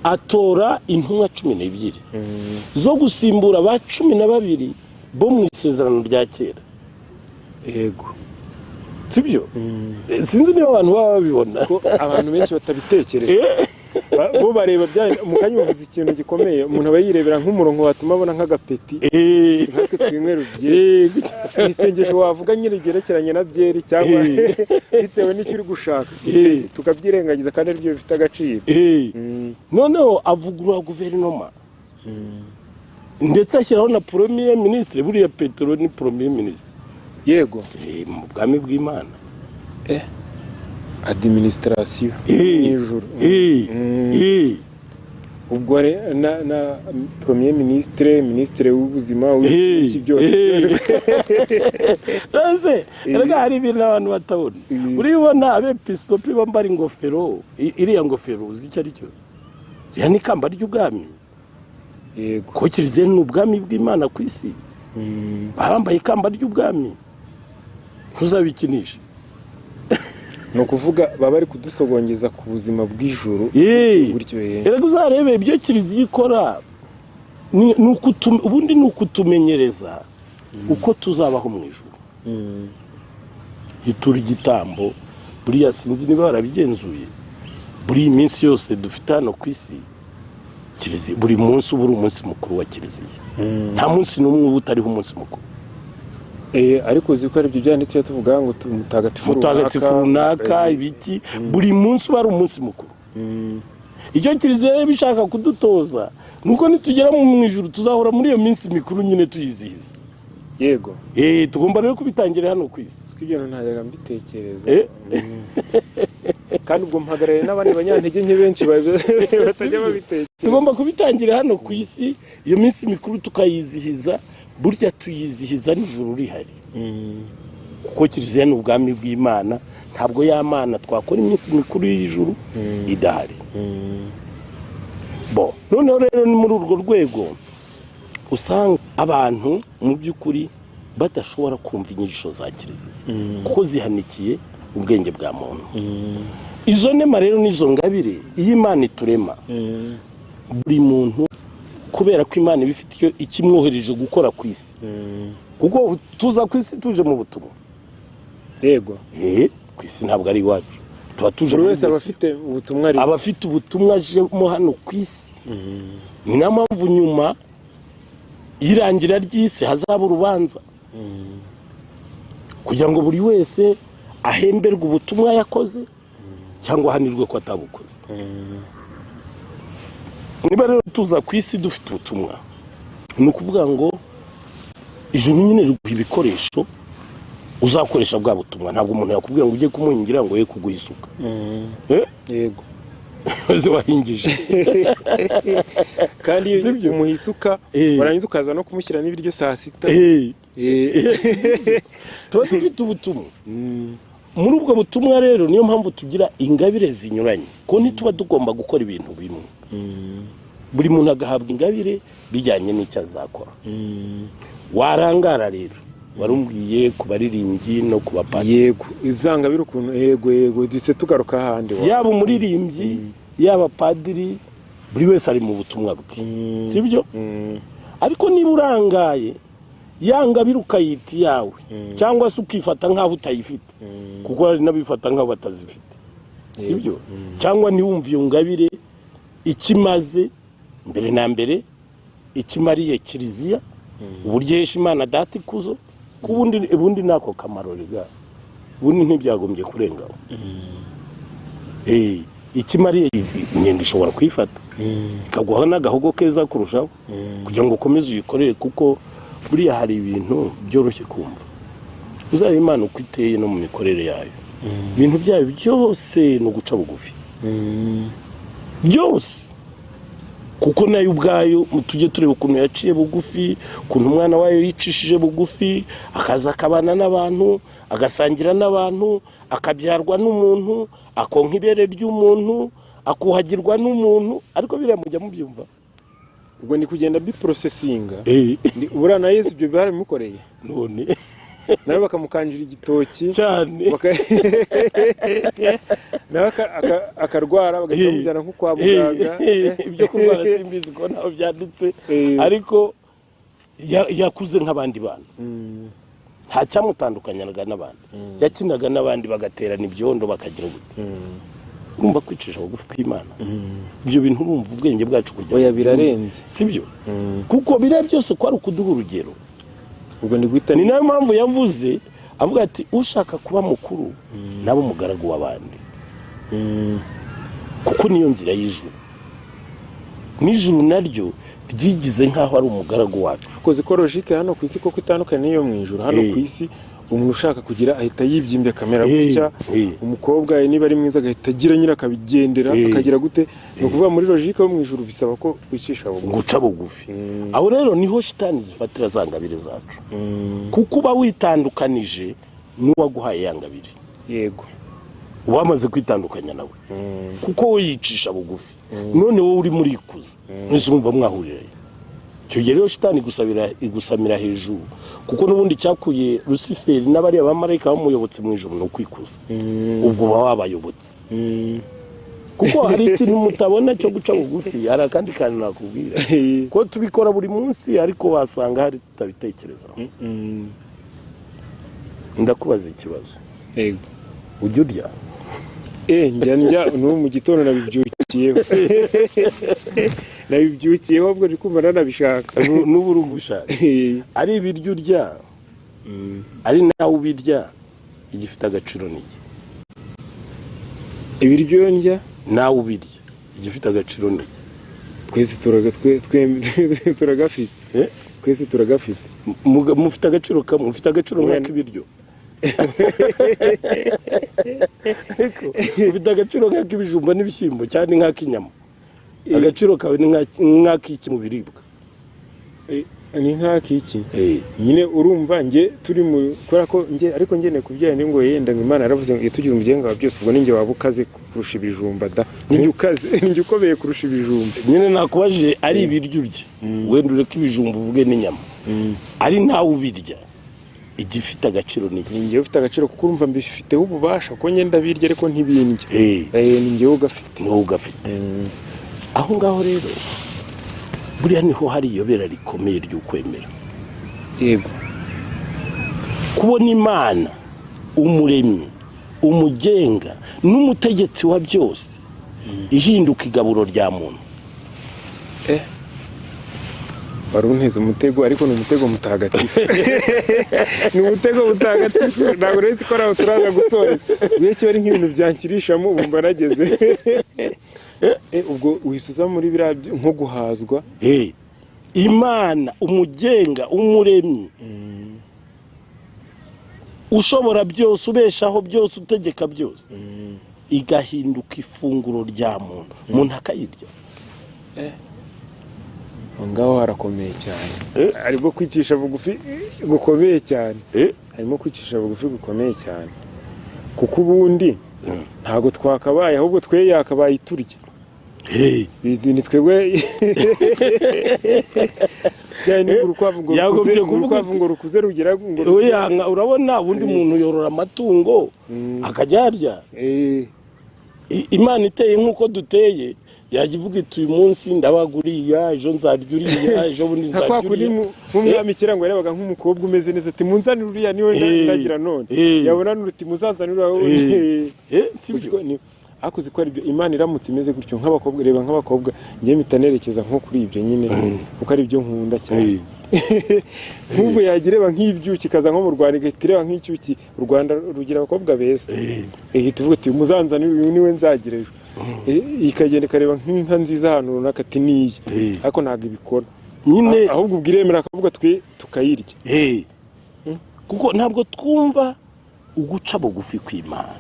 atora intumwa 12 zo gusimbura ba 12 bo mu isezerano rya kera. Sibyo? Sinzi niba abantu baba babibona. Ko abantu benshi batabitekereza. Bo bareba bya mu kanya uvuze ikintu gikomeye, umuntu aba yirebera nk'umurongo watuma abona nk'agapeti, nkatwe twinywera byeri, isengesho wavuga nyine ryerekeranye na byeri cyangwa bitewe n'icyo uri gushaka, tukabyirengagiza kandi aribyo bifite agaciro. Noneho avugurura guverinoma, ndetse ashyiraho na premier ministre. Buriya Petero ni premier ministre. Mu bwami bw'Imana. Administration y'ijuru. Ubwo na premier ministre, ministre w'ubuzima, w'iki byose. Ese erega hari ibintu abantu batabona. Uribona abepiskopi bambara ingofero, iriya ngofero uzi icyo ari cyo? Iriya ni ikamba ry'ubwami. Ko kiliziya ni ubwami bw'Imana ku isi, baba bambaye ikamba ry'ubwami, ntuzabikinishe. Ni ukuvuga baba bari kudusogongeza ku buzima bw'ijuru gutyo. Erega uzarebe ibyo kiliziya ikora ubundi ni ukutumenyereza uko tuzabaho mu ijuru. Itura igitambo, buriya sinzi niba barabigenzuye, buri iyi minsi yose dufite hano ku isi, kiliziya buri munsi uba uri umunsi mukuru wa kiliziya. Nta munsi n'umwe uba utariho umunsi mukuru. Ariko uzi ko ari ibyo byanditse tuvuga ngo mutagatifu runaka ibiki buri munsi uba ari umunsi mukuru. Icyo Kiliziya rero bishaka kudutoza nuko nitugera mu ijuru tuzahora muri iyo minsi mikuru nyine tuyizihiza. Yego. Tugomba rero kubitangira hano ku isi. Ibyo ntajyaga mbitekereza. Kandi ubwo mpagarariye n'abandi banyantege nke benshi batajya babitekereza. Tugomba kubitangira hano ku isi, iyo minsi mikuru tukayizihiza, burya tuyizihiza n'ijuru rihari. Kuko Kiliziya ni ubwami bw'Imana, ntabwo ya Mana twakora iminsi mikuru y'ijuru idahari. Bo, noneho rero ni muri urwo rwego usanga abantu mu by'ukuri badashobora kumva inyigisho za Kiliziya kuko zihanikiye ubwenge bwa muntu. Izo nema rero n'izo ngabire iyo Imana iturema buri muntu, kubera ko Imana iba ifite icyo ikimwohereje gukora ku isi, kuko tuza ku isi tuje mu butumwa. Yego. Ku isi ntabwo ari iwacu, tuba tuje buri wese abafite ubutumwa, abafite ubutumwa ajemo hano ku isi. Ni nayo mpamvu nyuma y'irangira ry'isi hazaba urubanza kugira ngo buri wese ahemberwe ubutumwa yakoze cyangwa ahanirwe ko atabukoze. Niba rero tuza ku isi dufite ubutumwa, ni ukuvuga ngo ijuru nyine riguha ibikoresho uzakoresha bwa butumwa. Ntabwo umuntu yakubwira ngo ujye kumuhingira ngo ye kuguha isuka. Yego. Wahingije kandi umuha isuka warangiza ukaza no kumushyira n'ibiryo saa sita. Tuba dufite ubutumwa. Muri ubwo butumwa rero niyo mpamvu tugira ingabire zinyuranye, ko ntituba tugomba gukora ibintu bimwe. Buri muntu agahabwa ingabire bijyanye n'icyo azakora. Warangara rero warumbwiye ku baririmbyi no ku bapadiri. Yego, izangabire ukuntu. Yego yego, duse tugaruka handi. Yaba umuririmbyi yaba padiri, buri wese ari mu butumwa bwe, sibyo? Ariko niba urangaye ya ngabire ukayita iyawe, cyangwa se ukifata nk'aho utayifite, kuko hari n'abifata nk'aho batazifite, sibyo? Cyangwa ntiwumve iyo ngabire ikimaze mbere na mbere, ikimariye Kiliziya, uburyo ihesha Imana data ikuzo, ubundi nako kamaro rega ubundi ntibyagombye kurengaho. Ikimariye inkende ishobora kuyifata ikaguha n'agahogo keza kurushaho kugira ngo ukomeze uyikorere, kuko buriya hari ibintu byoroshye kumva. Uzareba Imana uko iteye no mu mikorere yayo, ibintu byayo byose ni uguca bugufi byose, kuko nayo ubwayo tujye tureba ukuntu yaciye bugufi, ukuntu umwana wayo yicishije bugufi, akaza akabana n'abantu, agasangira n'abantu, akabyarwa n'umuntu, akonka ibere ry'umuntu, akuhagirwa n'umuntu. Ariko biriya mujya mubyumva. Ubwo ni kugenda biprosesinga. Buriya na Yesu ibyo barabimukoreye none nawe bakamukanjira igitoki cyane, nawe akarwara bagahita bamujyana nko kwa muganga. Ibyo kurwara simbizi ko ntaho byanditse, ariko yakuze nk'abandi bana, nta cyamutandukanyaga n'abandi, yakinaga n'abandi bagaterana ibyondo bakagira gute. Urumva kwicisha bugufi kw'Imana, ibyo bintu urumva ubwenge bwacu kujya oya birarenze, sibyo? Kuko biriya byose ko ari ukuduha urugero. Ubwo ni guhita, ni nayo mpamvu yavuze avuga ati ushaka kuba mukuru nabo umugaragu w'abandi, kuko niyo nzira y'ijuru. N'ijuru naryo ryigize nk'aho ari umugaragu wacu. Ukoze ko logique hano ku isi koko itandukanye n'iyo mu ijuru. Hano ku isi umuntu ushaka kugira ahita yibyimbye kamera gutya, umukobwa niba ari mwiza agahita agira nyira akabigendera akagira gute. Ni ukuvuga muri logique yo mu ijuru bisaba ko wicisha bugufi, guca bugufi. Aho rero niho shitani zifatira za ngabire zacu, kuko uba witandukanije n'uwaguhaye ya ngabire. Yego, uba wamaze kwitandukanya nawe, kuko we yicisha bugufi, none wowe uri murikuza, mwese urumva mwahurirayo. Icyo gihe rero shitani igusamira hejuru, kuko n'ubundi cyakuye Rusiferi n'abariya bamarayika bamuyobotse mu ijuru ni ukwikuza. Ubwo uba wabayobotse, kuko hari ikintu mutabona cyo guca bugufi. Hari akandi kantu nakubwira ko tubikora buri munsi, ariko wasanga hari tutabitekerezaho. Ndakubaza ikibazo. Yego. Ujya urya? Njya n'ubu mu gitondo nabibyukiyeho. Nabibyukiyeho ubwo ndi kumva nanabishaka. N'ubu urumva ushaka. Ari ibiryo urya Ari nawe ubirya, igifite agaciro ni iki? Ibiryo ndya? Nawe ubirya, igifite agaciro ni iki? Twese turagafite. Eh? Twese turagafite. Mufite agaciro kamwe, mufite agaciro nk'ak'ibiryo. Ariko ufite agaciro nk'ak'ibijumba n'ibishyimbo cyane, nk'ak'inyama? Agaciro kawe ni nk'ak'iki mu biribwa? Ni nk'ak'iki nyine? Urumva njye turi mu kubera ko njye, ariko ngeneye kubyara ni ngo yenda ngo Imana yaravuze ngo tugize umugenga wa byose, ubwo ninjye waba ukaze kurusha ibijumba da, ninjye ukaze, ninjye ukomeye kurusha ibijumba. Nyine nakubajije ari ibiryo urya, wenda ureke ibijumba uvuge n'inyama, ari nawe ubirya, igifite agaciro ni iki? Ni njyewe ufite agaciro, kuko urumva mbifiteho ububasha, kuko ngenda birya ariko ntibindya. Ni njyewe ugafite. Ni wowe ugafite. Aho ngaho rero buriya niho hari iyobera rikomeye ry'ukwemera. Kubona Imana umuremyi, umugenga n'umutegetsi wa byose ihinduka igaburo rya muntu. Wari unteze umutego, ariko ni umutego mutagatifu, ni umutego mutagatifu. Ntabwo rero ko aho turaza gusoreza, iyo kiba ari nk'ibintu byankirishamo ubu mba nageze. Ubwo uhise uza muri biriya nko guhazwa. Imana umugenga, umuremyi, ushobora byose, ubeshaho byose, utegeka byose, igahinduka ifunguro rya muntu, umuntu akayirya. Aho ngaho harakomeye cyane. Harimo kwicisha bugufi gukomeye cyane. Harimo kwicisha bugufi gukomeye cyane, kuko ubundi ntabwo twakabaye, ahubwo twe yakabaye iturya. Ni twebwe ni urukwavu ngo Yagombye rukuze, kuvuga urukwavu ngo rukuze rugira ngo Oya, urabona ubundi muntu yorora amatungo akajya yarya. Imana iteye nk'uko duteye, yajya ivuga iti: "Uyu munsi ndabaga uriya, ejo nzarya uriya, ejo bundi Nka kwa nzarya kundi uriya." nk'umwami kera ngo yarebaga nk'umukobwa umeze neza ati: "Munzanire uriya, niwe ndagira none." Yabona n'uruti: "Muzanzanire uriya." Si Uzi byo? ko ariko uzi ko ari byo, Imana iramutse imeze gutyo nk'abakobwa, reba nk'abakobwa, njye mpita nerekeza nko kuri ibyo nyine, kuko ari byo nkunda cyane. Nk'ubwo yajya ireba nk'ibyuki, ikaza nko mu Rwanda igahita ireba nk'icyuki, u Rwanda rugira abakobwa beza, ihita ivuga ati: "Muzanzanire uyu, niwe nzagira ejo." Ikagenda ikareba nk'inka nziza ahantu runaka ati: "Niyi." Ariko ntabwo ibikora. Nyine. Ahubwo ubwo iremera akavuga twe tukayirya. Kuko ntabwo twumva uguca bugufi kw'Imana.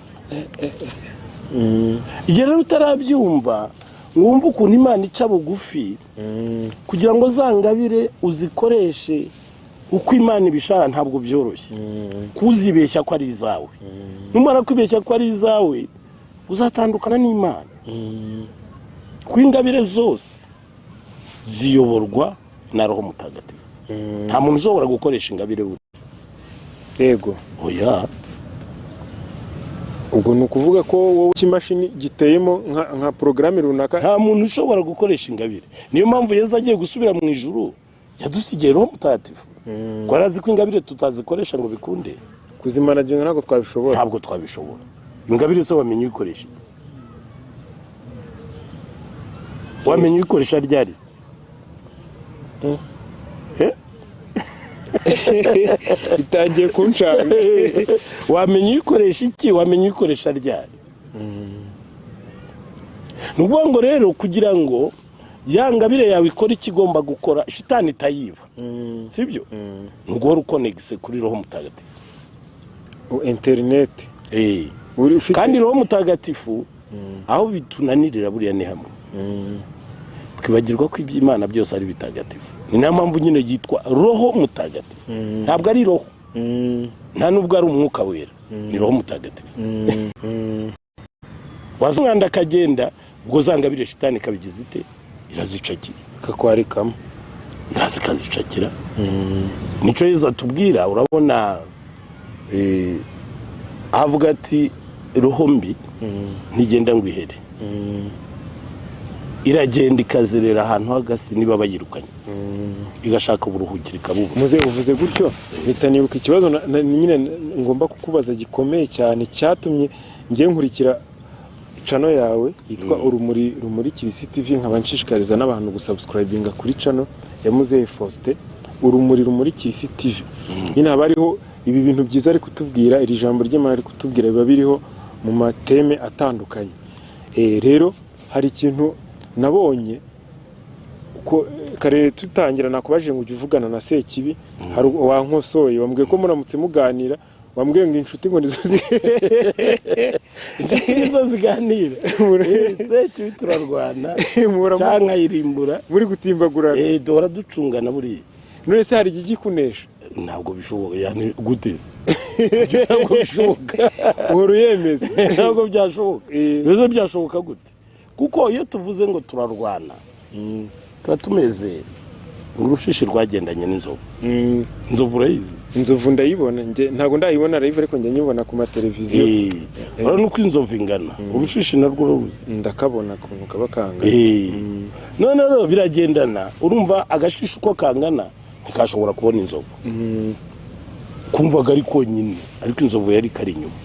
Igihe rero utarabyumva ngo wumve ukuntu Imana ica bugufi kugira ngo za ngabire uzikoreshe uko Imana ibishaka, ntabwo byoroshye kuzibeshya ko ari izawe. Numara kwibeshya ko ari izawe, uzatandukana n'Imana, kuko ingabire zose ziyoborwa na Roho Mutagatifu. Nta muntu ushobora gukoresha ingabire we. Oya. Ubwo ni ukuvuga ko wowe ikimashini giteyemo nka porogaramu runaka? Nta muntu ushobora gukoresha ingabire. Niyo mpamvu Yezu agiye gusubira mu ijuru yadusigiye Roho Mutagatifu, ko arazi ko ingabire tutazikoresha ngo bikunde. Kuzimanaginga ntabwo twabishobora. Ntabwo twabishobora. Ingabire se wamenya uyikoresha iki? Wamenya uyikoresha ryari se? Eh? Bitangiye kuncanga. Wamenya uyikoresha iki? Wamenya uyikoresha ryari? Ni ukuvuga ngo rero kugira ngo ya ngabire yawe ikore icyo igomba gukora, shitani itayiba, sibyo? Ni uguhora ukonegise kuri Roho Mutagatifu. Interineti uri ufite. Kandi Roho Mutagatifu, aho bitunanirira buriya ni hamwe: twibagirwa ko iby'Imana byose ari bitagatifu. Ni nayo mpamvu nyine yitwa Roho Mutagatifu. Ntabwo ari roho, nta nubwo ari Umwuka Wera, ni Roho Mutagatifu. Waza umwanda akagenda, ubwo za ngabire shitani ikabigize ite? Irazicakiye. Kakwarikamo. Iraza ikazicakira. Nicyo Yezu atubwira. Urabona avuga ati: "Roho mbi ntigenda ngo ihere, iragenda ikazerera ahantu h'agasi, niba bayirukanye igashaka uburuhukiro ikabubura." Muze uvuze gutyo mpita nibuka ikibazo nyine ngomba kukubaza gikomeye cyane cyatumye ngiye nkurikira channel yawe yitwa Urumuri Rumurikira Isi TV, nkaba nshishikariza n'abantu gusubscribinga kuri channel ya Muzehe Faustin, Urumuri Rumurikira Isi TV. Nyine haba hariho Ibi bintu byiza ari kutubwira, iri jambo ry'Imana ari kutubwira, biba biriho mu mateme atandukanye. Rero hari ikintu nabonye ko kare tutangira nakubajije ngo ujye uvugana na Sekibi, hari wankosoye wambwiye ko muramutse muganira, wambwiye ngo inshuti ngo nizo Inshuti nizo ziganira. Sekibi turarwana cyangwa nkayirimbura. Muri gutimbagurana. Duhora ducungana buriya. None se hari igihe kunesha? Ntabwo bishoboka, yani guteze ntabwo bishoboka. Uhora uyemeza. Ntabwo byashoboka. Bize byashoboka gute? Kuko iyo tuvuze ngo turarwana, tuba tumeze urushishi rwagendanye n'inzovu. Inzovu urayizi? Inzovu ndayibona, nge ntabwo ndayibona live, ariko njya nyibona ku mateleviziyo. Urabona uko inzovu ingana, urushishi narwo uraruzi? Ndakabona ukuntu kaba kangana. None rero biragendana, urumva agashishi uko kangana ntikashobora kubona inzovu. Kumvaga ari konyine, ariko inzovu yari kari inyuma.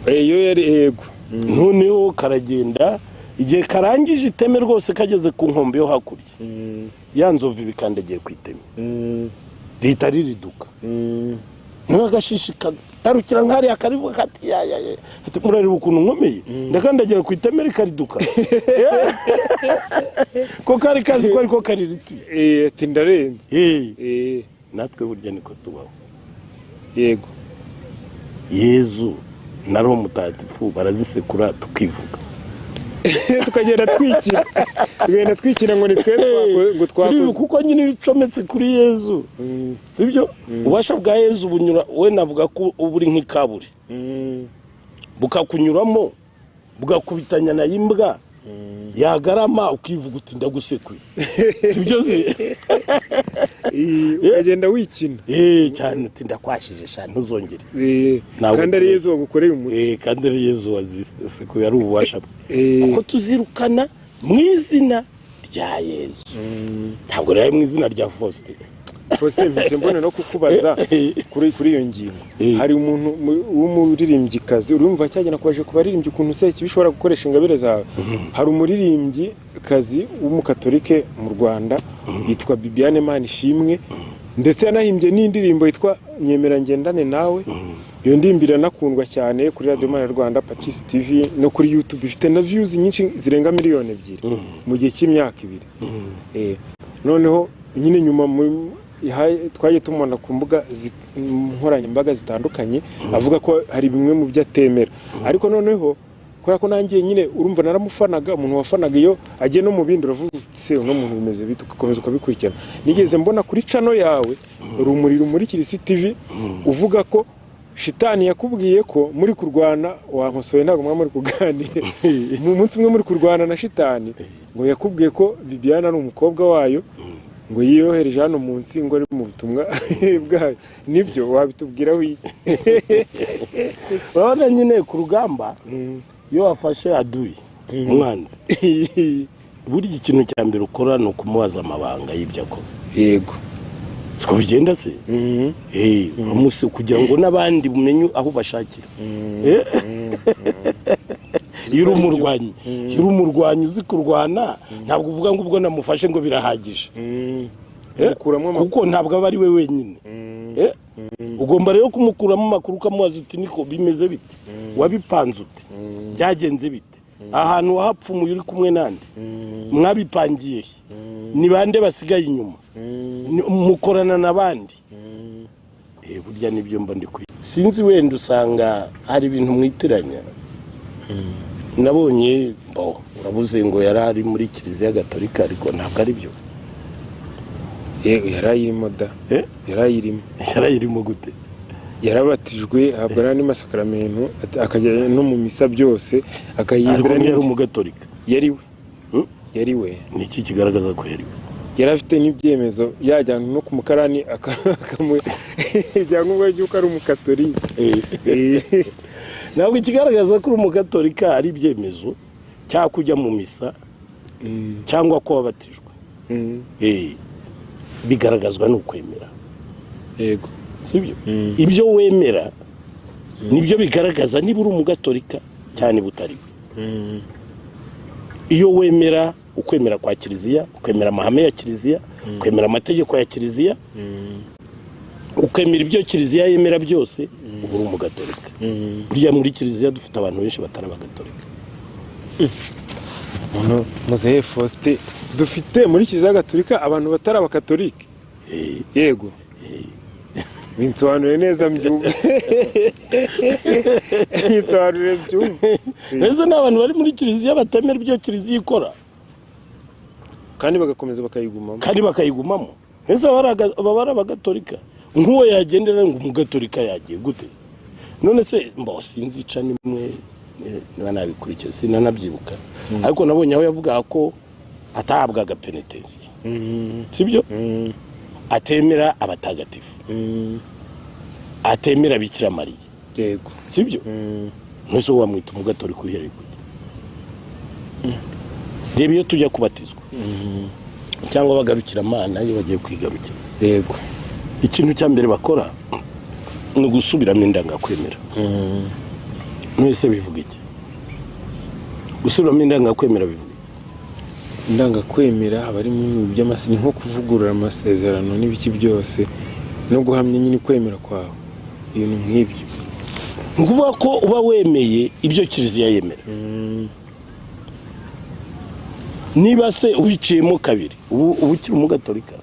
Iyo yari yego. Noneho karagenda, igihe karangije iteme rwose kageze ku nkombe yo hakurya, ya nzovu ibikandagiye ku iteme, rihita ririduka. Niba agashishi katarukira nk'hariya karivuga kati ya ya ya, ati murareba ukuntu nkomeye, ndakandagira ku iteme rikariduka, ko kari kazi ko ariko karirituye. Ati ndarenze. Natwe burya niko tubaho. Yego. Yezu na Roho Mutagatifu barazisekura tukivuga, tukagenda twikira, tugenda twikira ngo ni twe ngo twakoze. Kuko nyine iyo ucometse kuri Yezu, sibyo, ububasha bwa Yezu bunyura, we navuga ko uba uri nk'ikaburi, bukakunyuramo bugakubitanya na imbwa yagarama ukivuga uti ndagusekuye, sibyo se? Ukagenda wikina. Cyane, uti ndakwashije sha ntuzongere. Kandi ari Yezu wagukoreye umuti. Kandi ari Yezu wazisekuye, ari ububasha bwe. Kuko tuzirukana mu izina rya Yezu, ntabwo rero mu izina rya Faustin. Faustin, mpise mbona no kukubaza kuri iyo ngingo. Hari umuntu w'umuririmbyikazi, urumva cyagenda kubaje ku baririmbyi ukuntu Sekibi bishobora gukoresha ingabire zawe. Hari umuririmbyikazi w'umukatolike mu Rwanda yitwa Bibiane Manishimwe, ndetse yanahimbye n'indirimbo yitwa Nyemera Ngendane Nawe. Iyo ndirimbo iranakundwa cyane kuri Radio Mana Rwanda, Pacis TV no kuri YouTube, ifite na views nyinshi zirenga 2 miliyoni mu gihe cy'imyaka 2. Noneho nyine nyuma twagiye tumubona ku mbuga nkoranyambaga zitandukanye avuga ko hari bimwe mu byo atemera, ariko noneho kubera ko nanjye nyine urumva naramufanaga, umuntu wafanaga iyo agiye no mu bindi uravuga uti se uno muntu bimeze bite, ugakomeza ukabikurikirana. Nigeze mbona kuri channel yawe Rumuri Rumurikira Isi TV uvuga ko shitani yakubwiye ko muri kurwana, wankosoye ntabwo mwa muri kuganira mu munsi umwe muri kurwana na shitani, ngo yakubwiye ko Bibiana ari umukobwa wayo, ngo yiyohereje hano munsi ngo ari mu butumwa bwayo. Nibyo wabitubwiraho iki? Urabona nyine ku rugamba iyo wafashe aduyi, umwanzi, burya ikintu cya mbere ukora ni ukumubaza amabanga y'ibyo akora. Siko bigenda se? Kugira ngo n'abandi bumenye aho bashakira. Iyo uri umurwanyi, iyo uri umurwanyi uzi kurwana, ntabwo uvuga ngo ubwo namufashe ngo birahagije. Kuko ntabwo aba ari we wenyine. Ugomba rero kumukuramo amakuru, ukamubaza uti niko bimeze bite, wabipanze uti, byagenze bite, ahantu wahapfumuye uri kumwe nande, mwabipangiye he, ni bande basigaye inyuma, mukorana n'abandi? Burya nibyo mba ndi kwiga. Sinzi, wenda usanga hari ibintu mwitiranya. Nabonye bo uravuze ngo yari ari muri Kiliziya Gatolika, ariko ntabwo ari byo. Yari ayirimo da. Yari ayirimo. Yari ayirimo gute? Yarabatijwe, ahabwa n'andi masakaramentu, akajya no mu misa byose, Ariko akayihimbira. ntiyari umugatolika. Yari we. Yari we. Ni iki kigaragaza ko yari we? Yari afite n'ibyemezo, yajyana no ku mukarani akamuha ibyangombwa by'uko ari umukatolika. Ntabwo ikigaragaza ko uri umugatolika ari ibyemezo cyangwa kujya mu misa cyangwa ko wabatijwe. Bigaragazwa n'ukwemera. Sibyo? Ibyo wemera nibyo bigaragaza niba uri umugatolika cyane butari we. Iyo wemera ukwemera kwa Kiliziya, ukwemera amahame ya Kiliziya, ukwemera amategeko ya Kiliziya, Ukemera ibyo kiliziya yemera byose, uba uri umugatolika. Buriya muri kiliziya dufite abantu benshi batari abagatolika. Umuntu muzehe Faustin, dufite muri Kiliziya Gatolika abantu batari abakatolike? Eh. Yego, binsobanure neza mbyumve, binsobanure mbyumve. Mbese ni abantu bari muri kiliziya batemera ibyo kiliziya ikora. Kandi bagakomeza bakayigumamo. Kandi bakayigumamo. Mbese baba ari abagatolika? Nk'uwo yagendera ngo umugatolika yagiye gute? None se mbo sinzi ica nimwe, niba nabikurikiye sinanabyibuka, ariko nabonye aho yavugaga ko atahabwaga penetensiya, sibyo? Atemera abatagatifu, atemera Bikira Mariya. Sibyo? Ntese wowe wamwita umugatolika uhereye kuki? Reba, iyo tujya kubatizwa cyangwa bagarukiramana, iyo bagiye kwigarukira, ikintu cya mbere bakora ni ugusubiramo indangakwemera. Mwese bivuga iki gusubiramo indangakwemera? Bivuga iki? Indangakwemera aba ari ibintu ni nko kuvugurura amasezerano n'ibiki byose, no guhamya nyine kwemera kwawe, ibintu nk'ibyo. Ni ukuvuga ko uba wemeye ibyo kiliziya yemera. Niba se ubiciyemo kabiri, ubu ukiri umugatolika?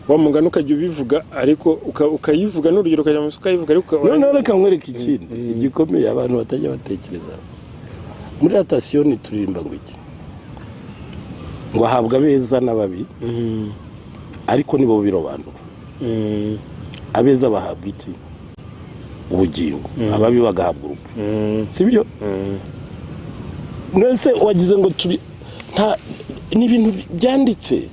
Wa mugani ukajya ubivuga, ariko ukayivuga n'urugero, ukajya mu isoko ukayivuga, ariko Noneho reka nkwereke ikindi igikomeye abantu batajya batekereza. Muri atasiyoni turirimba ngo iki? Ngo ahabwa abeza n'ababi, ariko nibo birobanura. Abeza bahabwa iki? Ubugingo. Ababi bagahabwa urupfu. Sibyo? None wagize ngo tubi nta ni ibintu byanditse,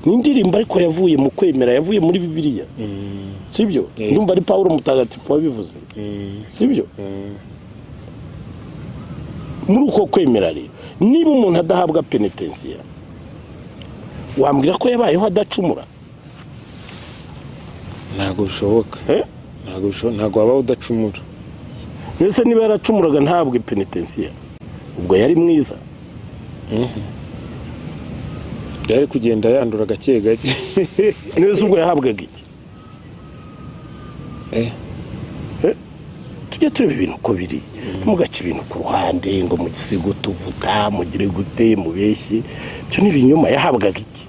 ni indirimbo, ariko yavuye mu kwemera, yavuye muri Bibiliya, sibyo? Ndumva ari Pawulo mutagatifu wabivuze, sibyo? Muri uko kwemera rero, niba umuntu adahabwa penetensiya, wambwira ko yabayeho adacumura? Ntabwo bishoboka. Eh? Ntabwo bishoboka, ntabwo waba udacumura. Mbese niba yaracumuraga ntabwe penetensiya, ubwo yari mwiza? Yari kugenda yandura gake gake. Neza, ubwo yahabwaga iki? Eh. Eh? Tujye tureba ibintu uko biri, ntimugace ibintu ku ruhande ngo mugisigo tuvuta mugire gute mubeshye. Ibyo ni ibinyoma. Yahabwaga iki?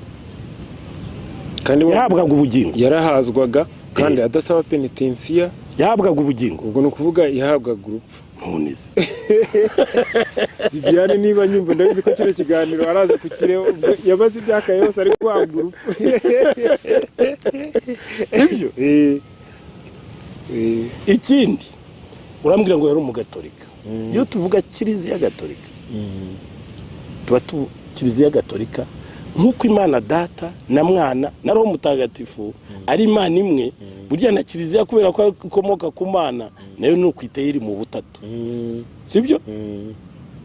Kandi Yahabwaga ubugingo. Yarahazwaga kandi adasaba penetensiya. Yahabwaga ubugingo. Ubwo ni ukuvuga yahabwaga urupfu. Ntunize. Viviane, niba nyumva, ndabizi ko kino kiganiro araza kukireba, ubwo yabaze imyaka yose ari guhabwa urupfu. Sibyo? Eh. Eh. Ikindi, urambwira ngo yari umugatolika. Iyo tuvuga Kiliziya Gatolika, tuba tu Kiliziya Gatolika nk'uko Imana Data na Mwana na Roho Mutagatifu ari Imana imwe, burya na kiliziya, kubera ko ikomoka ku Mana, nayo ni uko iteye, iri mu butatu. Sibyo?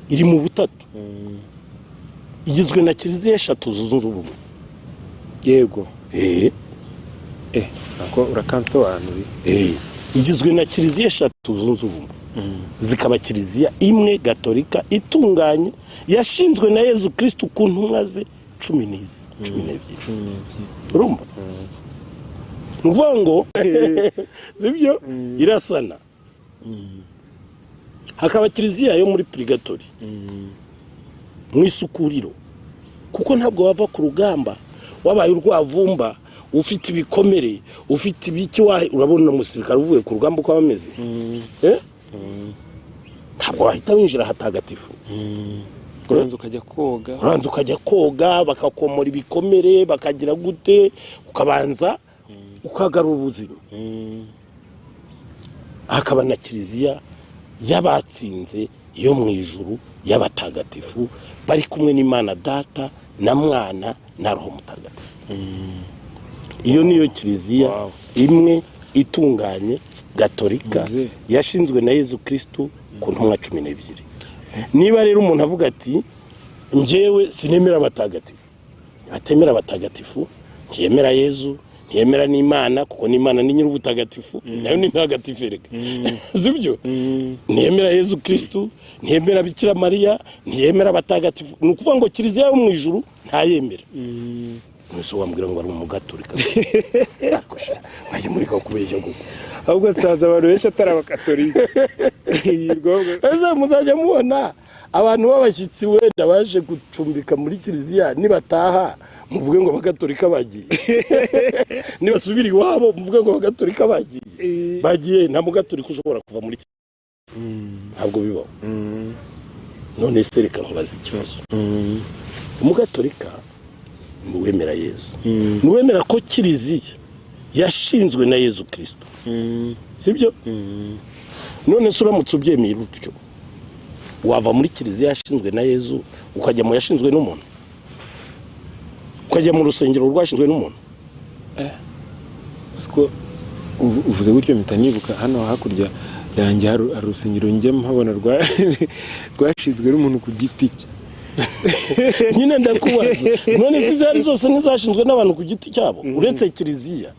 Iri mu butatu. Igizwe na kiliziya eshatu zunze ubumwe. Eh. Eh, nako urakansobanuriye. Eh, igizwe na kiliziya eshatu zunze ubumwe, zikaba kiliziya imwe gatolika itunganye yashinzwe na Yezu Kristu ku ntumwa ze 12. 12. Urumva, ni ukuvuga ngo sibyo, irasana. Hakaba kiliziya yo muri purigatori, mu isukuriro, kuko ntabwo wava ku rugamba wabaye urwavumba, ufite ibikomere, ufite ibiki. Urabona umusirikare uvuye ku rugamba uko aba ameze? Eh? Ntabwo wahita winjira ahatagatifu. Uranza ukajya koga. Uranza ukajya koga, bakakomora ibikomere, bakagira gute, ukabanza ukagarura ubuzima. Hakaba na kiliziya y'abatsinze yo mu ijuru, y'abatagatifu bari kumwe n'Imana Data na Mwana na Roho Mutagatifu. Iyo niyo kiliziya imwe itunganye gatolika Muzehe. yashinzwe na Yezu Kristu ku ntumwa 12. Niba rero umuntu avuga ati: "Njyewe sinemera abatagatifu", atemera abatagatifu, ntiyemera Yezu, ntiyemera n'Imana, kuko n'Imana ni nyir'ubutagatifu, nayo ni ntagatifu erega, sibyo? Ntiyemera Yezu Kristu, ntiyemera Bikira Mariya, ntiyemera abatagatifu, ni ukuvuga ngo kiliziya yo mu ijuru ntayemera. Mwese wambwira ngo ari umugaturika, ariko sha mwajya mureka kubeshya koko. Ahubwo nsanze abantu benshi atari abakatolika. Yirirwa Ese muzajya mubona abantu b'abashyitsi wenda baje gucumbika muri kiliziya, nibataha muvuge ngo abagatolika bagiye, nibasubira iwabo muvuge ngo abagatolika bagiye? Bagiye? Nta mugatolika ushobora kuva muri kiliziya, ntabwo bibaho. None se reka nkubaze ikibazo. Umugatolika ni uwemera Yezu, ni uwemera ko kiliziya yashinzwe na Yezu Kirisito, sibyo? None se uramutse ubyemeye utyo, wava muri kiliziya yashinzwe na Yezu ukajya mu yashinzwe n'umuntu, ukajya mu rusengero rwashinzwe n'umuntu? Siko uvuze gutyo mpita nibuka hano hakurya yanjye hari urusengero njya mpabona rwashinzwe n'umuntu ku giti cye. Nyine ndakubaza, none se izari zose ntizashinzwe n'abantu ku giti cyabo uretse kiliziya?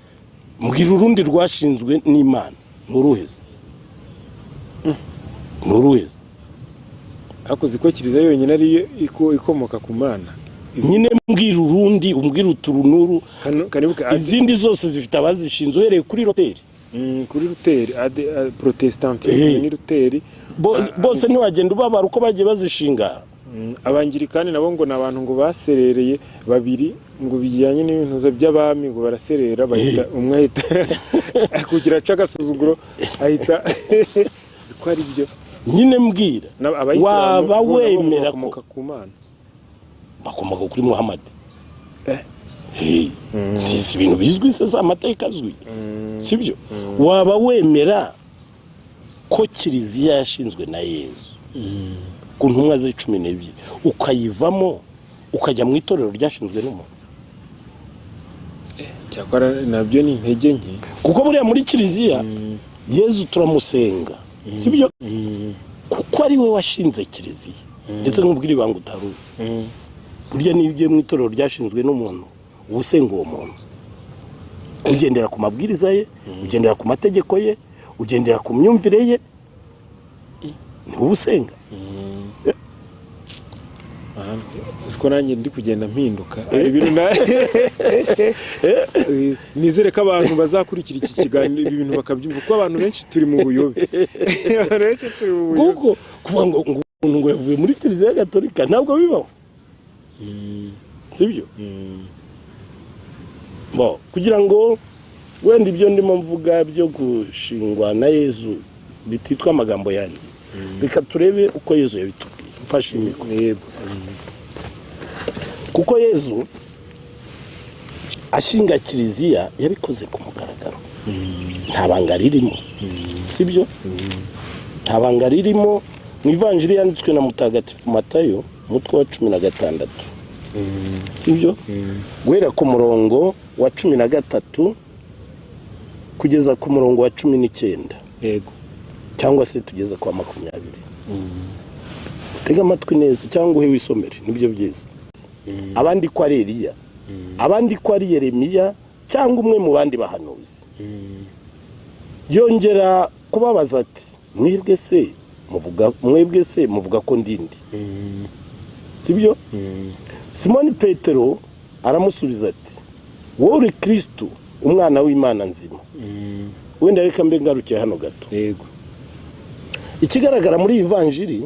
Mbwira urundi rwashinzwe n'Imana, ni uruhe se? Ni uruhe se? Ariko uzi ko kiliziya yonyine ariyo ikomoka ku Mana? Nyine mbwira urundi, umbwira uturu n'uru. Kanibuke Izindi zose zifite abazishinze, uhereye kuri Roteri. Kuri Ruteri, protestante ni Ruteri. Bose ntiwagenda ubabara uko bagiye bazishinga. Abangirikani nabo ngo ni abantu ngo baserereye babiri, ngo bijyanye n'ibintu by'abami, ngo baraserera, bahita umwe ahita kugira aca agasuzuguro, ahita uzi ko ari byo. Nyine mbwira. Abayisilamu Waba bo nabo ngo wemera ko bakomoka ku Mana? Bakomoka kuri Muhamadi. Eh. Hey, si ibintu bizwi se? Si amateka azwi, sibyo? Waba wemera ko kiliziya yashinzwe na Yezu ku ntumwa ze 12, ukayivamo ukajya mu itorero ryashinzwe n'umuntu? Cyakora nabyo ni intege nke. Kuko buriya muri kiliziya Yezu turamusenga, sibyo? Kuko ari we washinze kiliziya. Ndetse nkubwira ibanga utaruzi: burya niyo ugiye mu itorero ryashinzwe n'umuntu, uba usenga uwo muntu, ugendera ku mabwiriza ye, ugendera ku mategeko ye, ugendera ku myumvire ye, niwe uba usenga. Siko nanjye ndi kugenda mpinduka. Hari ibintu nizere ko abantu bazakurikira iki kiganiro ibi bintu bakabyumva, kuko abantu benshi turi mu buyobe, abantu benshi turi mu buyobe. Kuko kuvuga ngo umuntu ngo yavuye muri kiliziya gatolika ntabwo bibaho, sibyo? Bo kugira ngo wenda ibyo ndimo mvuga byo gushingwa na Yezu bititwa amagambo yanjye, reka turebe uko Yezu yabitubwiye. Mfashe imikoro. Yego. Kuko Yezu ashinga kiliziya yabikoze ku mugaragaro, nta banga ririmo, sibyo? Nta banga ririmo. Mu ivanjiri yanditswe na Mutagatifu Matayo, umutwe wa 16, sibyo? Guhera ku murongo wa 13 kugeza ku murongo wa 19. Yego. Cyangwa se tugeze kwa 20. Utege amatwi neza cyangwa uhe wisomere, nibyo byiza. Abandi ko ari Eliya, abandi ko ari Yeremiya cyangwa umwe mu bandi bahanuzi. Yongera kubabaza ati: "Mwebwe se muvuga ko ndindi?" Sibyo? Simoni Petero aramusubiza ati: "Wowe uri Kirisitu, umwana w'Imana nzima." Wenda reka mbe ngarukiye hano gato. Yego. Ikigaragara muri iyi vanjiri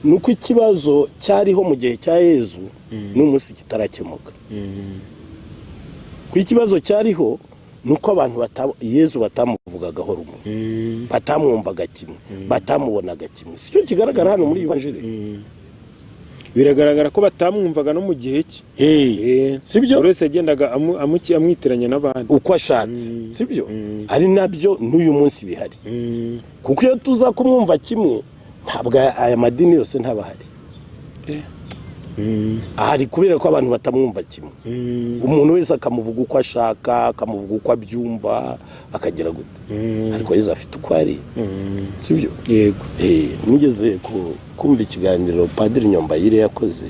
ni uko ikibazo cyariho mu gihe cya Yezu n'umunsi kitarakemuka. Ku ikibazo cyariho ni uko abantu Yezu batamuvugagaho rumwe, batamwumvaga kimwe, batamubonaga kimwe. Si cyo kigaragara hano muri iyi vanjiri? Biragaragara ko batamwumvaga no mu gihe cye. Si byo? Buri wese yagendaga amwitiranya n'abandi. Uko ashatse, si byo? Ari nabyo n'uyu munsi bihari, kuko iyo tuza kumwumva kimwe ntabwo aya madini yose ntaba ahari. Ahari kubera ko abantu batamwumva kimwe, umuntu wese akamuvuga uko ashaka, akamuvuga uko abyumva, akagira gute. Ariko Yezu afite uko ari, si byo? Yego. Nigeze kumva ikiganiro Padiri Nyombayire yakoze,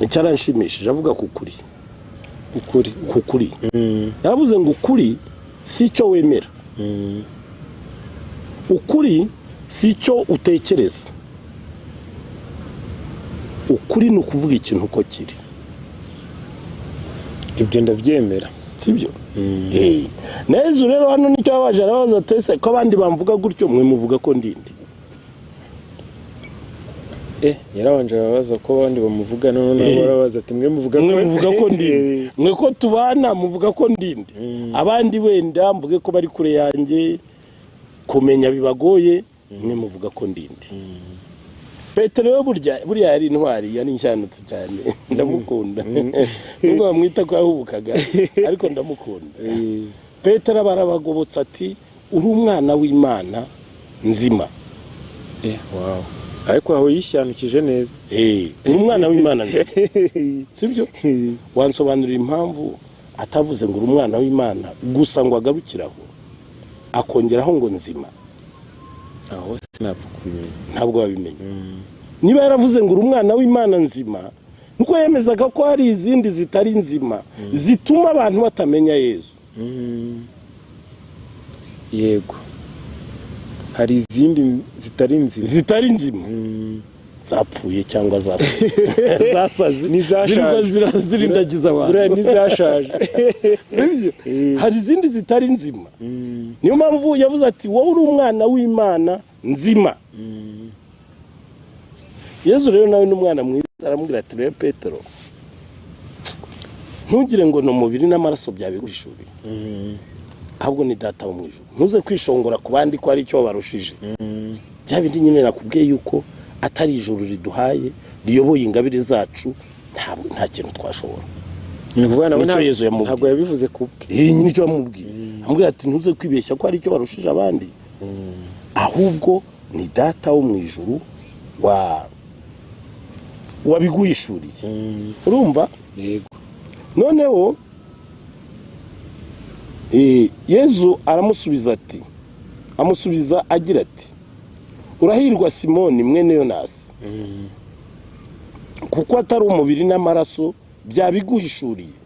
cyaranshimishije, avuga ku kuri. Ukuri. Ku kuri. Yaravuze ngo ukuri si icyo wemera, ukuri si icyo utekereza, ukuri ni ukuvuga ikintu uko kiri. Ibyo ndabyemera. Sibyo? Na Yezu rero hano nicyo yabaje, arabaza ati: "Ese ko abandi bamvuga gutyo, mwe muvuga ko ndinde?" Yarabanje arabaza ko abandi bamuvuga, none nabo barabaza ati: "Mwe muvuga Mwe ko muvuga ko ndinde? Mwe ko tubana, muvuga ko ndinde? Abandi wenda mvuge ko bari kure yanjye, kumenya bibagoye, mwe muvuga ko ndinde?" Petero rero burya buriya yari intwari, yari inshanutse cyane, ndamukunda nubwo bamwita ko yahubukaga, ariko ndamukunda. Petero barabagobotse ati: "Uri umwana w'Imana nzima." Wow, ariko aho yishyanukije neza. Uri umwana w'Imana nzima, sibyo? Wansobanurira impamvu atavuze ngo uri umwana w'Imana gusa ngo agarukire aho, akongeraho ngo nzima? Aho sinapfa kubimenya. Ntabwo wabimenya. Niba yaravuze ngo uri umwana w'Imana nzima, nuko yemezaga ko hari izindi zitari nzima zituma abantu batamenya Yezu. Yego, hari izindi zitari nzima. Zitari nzima, zapfuye cyangwa zasaze, zasaze. N'izashaje. Zirirwa zirindagiza abantu. Buriya n'izashaje. Sibyo? Hari izindi zitari nzima, niyo mpamvu yavuze ati: "Wowe uri umwana w'Imana nzima." Yezu rero nawe ni umwana mwiza, aramubwira ati: "Rero Petero, ntugire ngo ni umubiri n'amaraso byabiguhishuriye, ahubwo ni Data wo mu ijuru. Ntuze kwishongora ku bandi ko hari icyo barushije." Bya bindi nyine nakubwiye yuko atari ijuru riduhaye, riyoboye ingabire zacu, ntabwo nta kintu twashobora. Ni ukuvuga nawe Nicyo Yezu yamubwiye. Ntabwo yabivuze ku bwe. Nyine icyo yamubwiye, amubwira ati: "Ntuze kwibeshya ko hari icyo barushije abandi, ahubwo ni Data wo mu ijuru wabiguhishuriye." Urumva? Yego. Noneho Yezu aramusubiza ati, amusubiza agira ati: "Urahirwa Simoni mwene Yonasi, kuko atari umubiri n'amaraso byabiguhishuriye,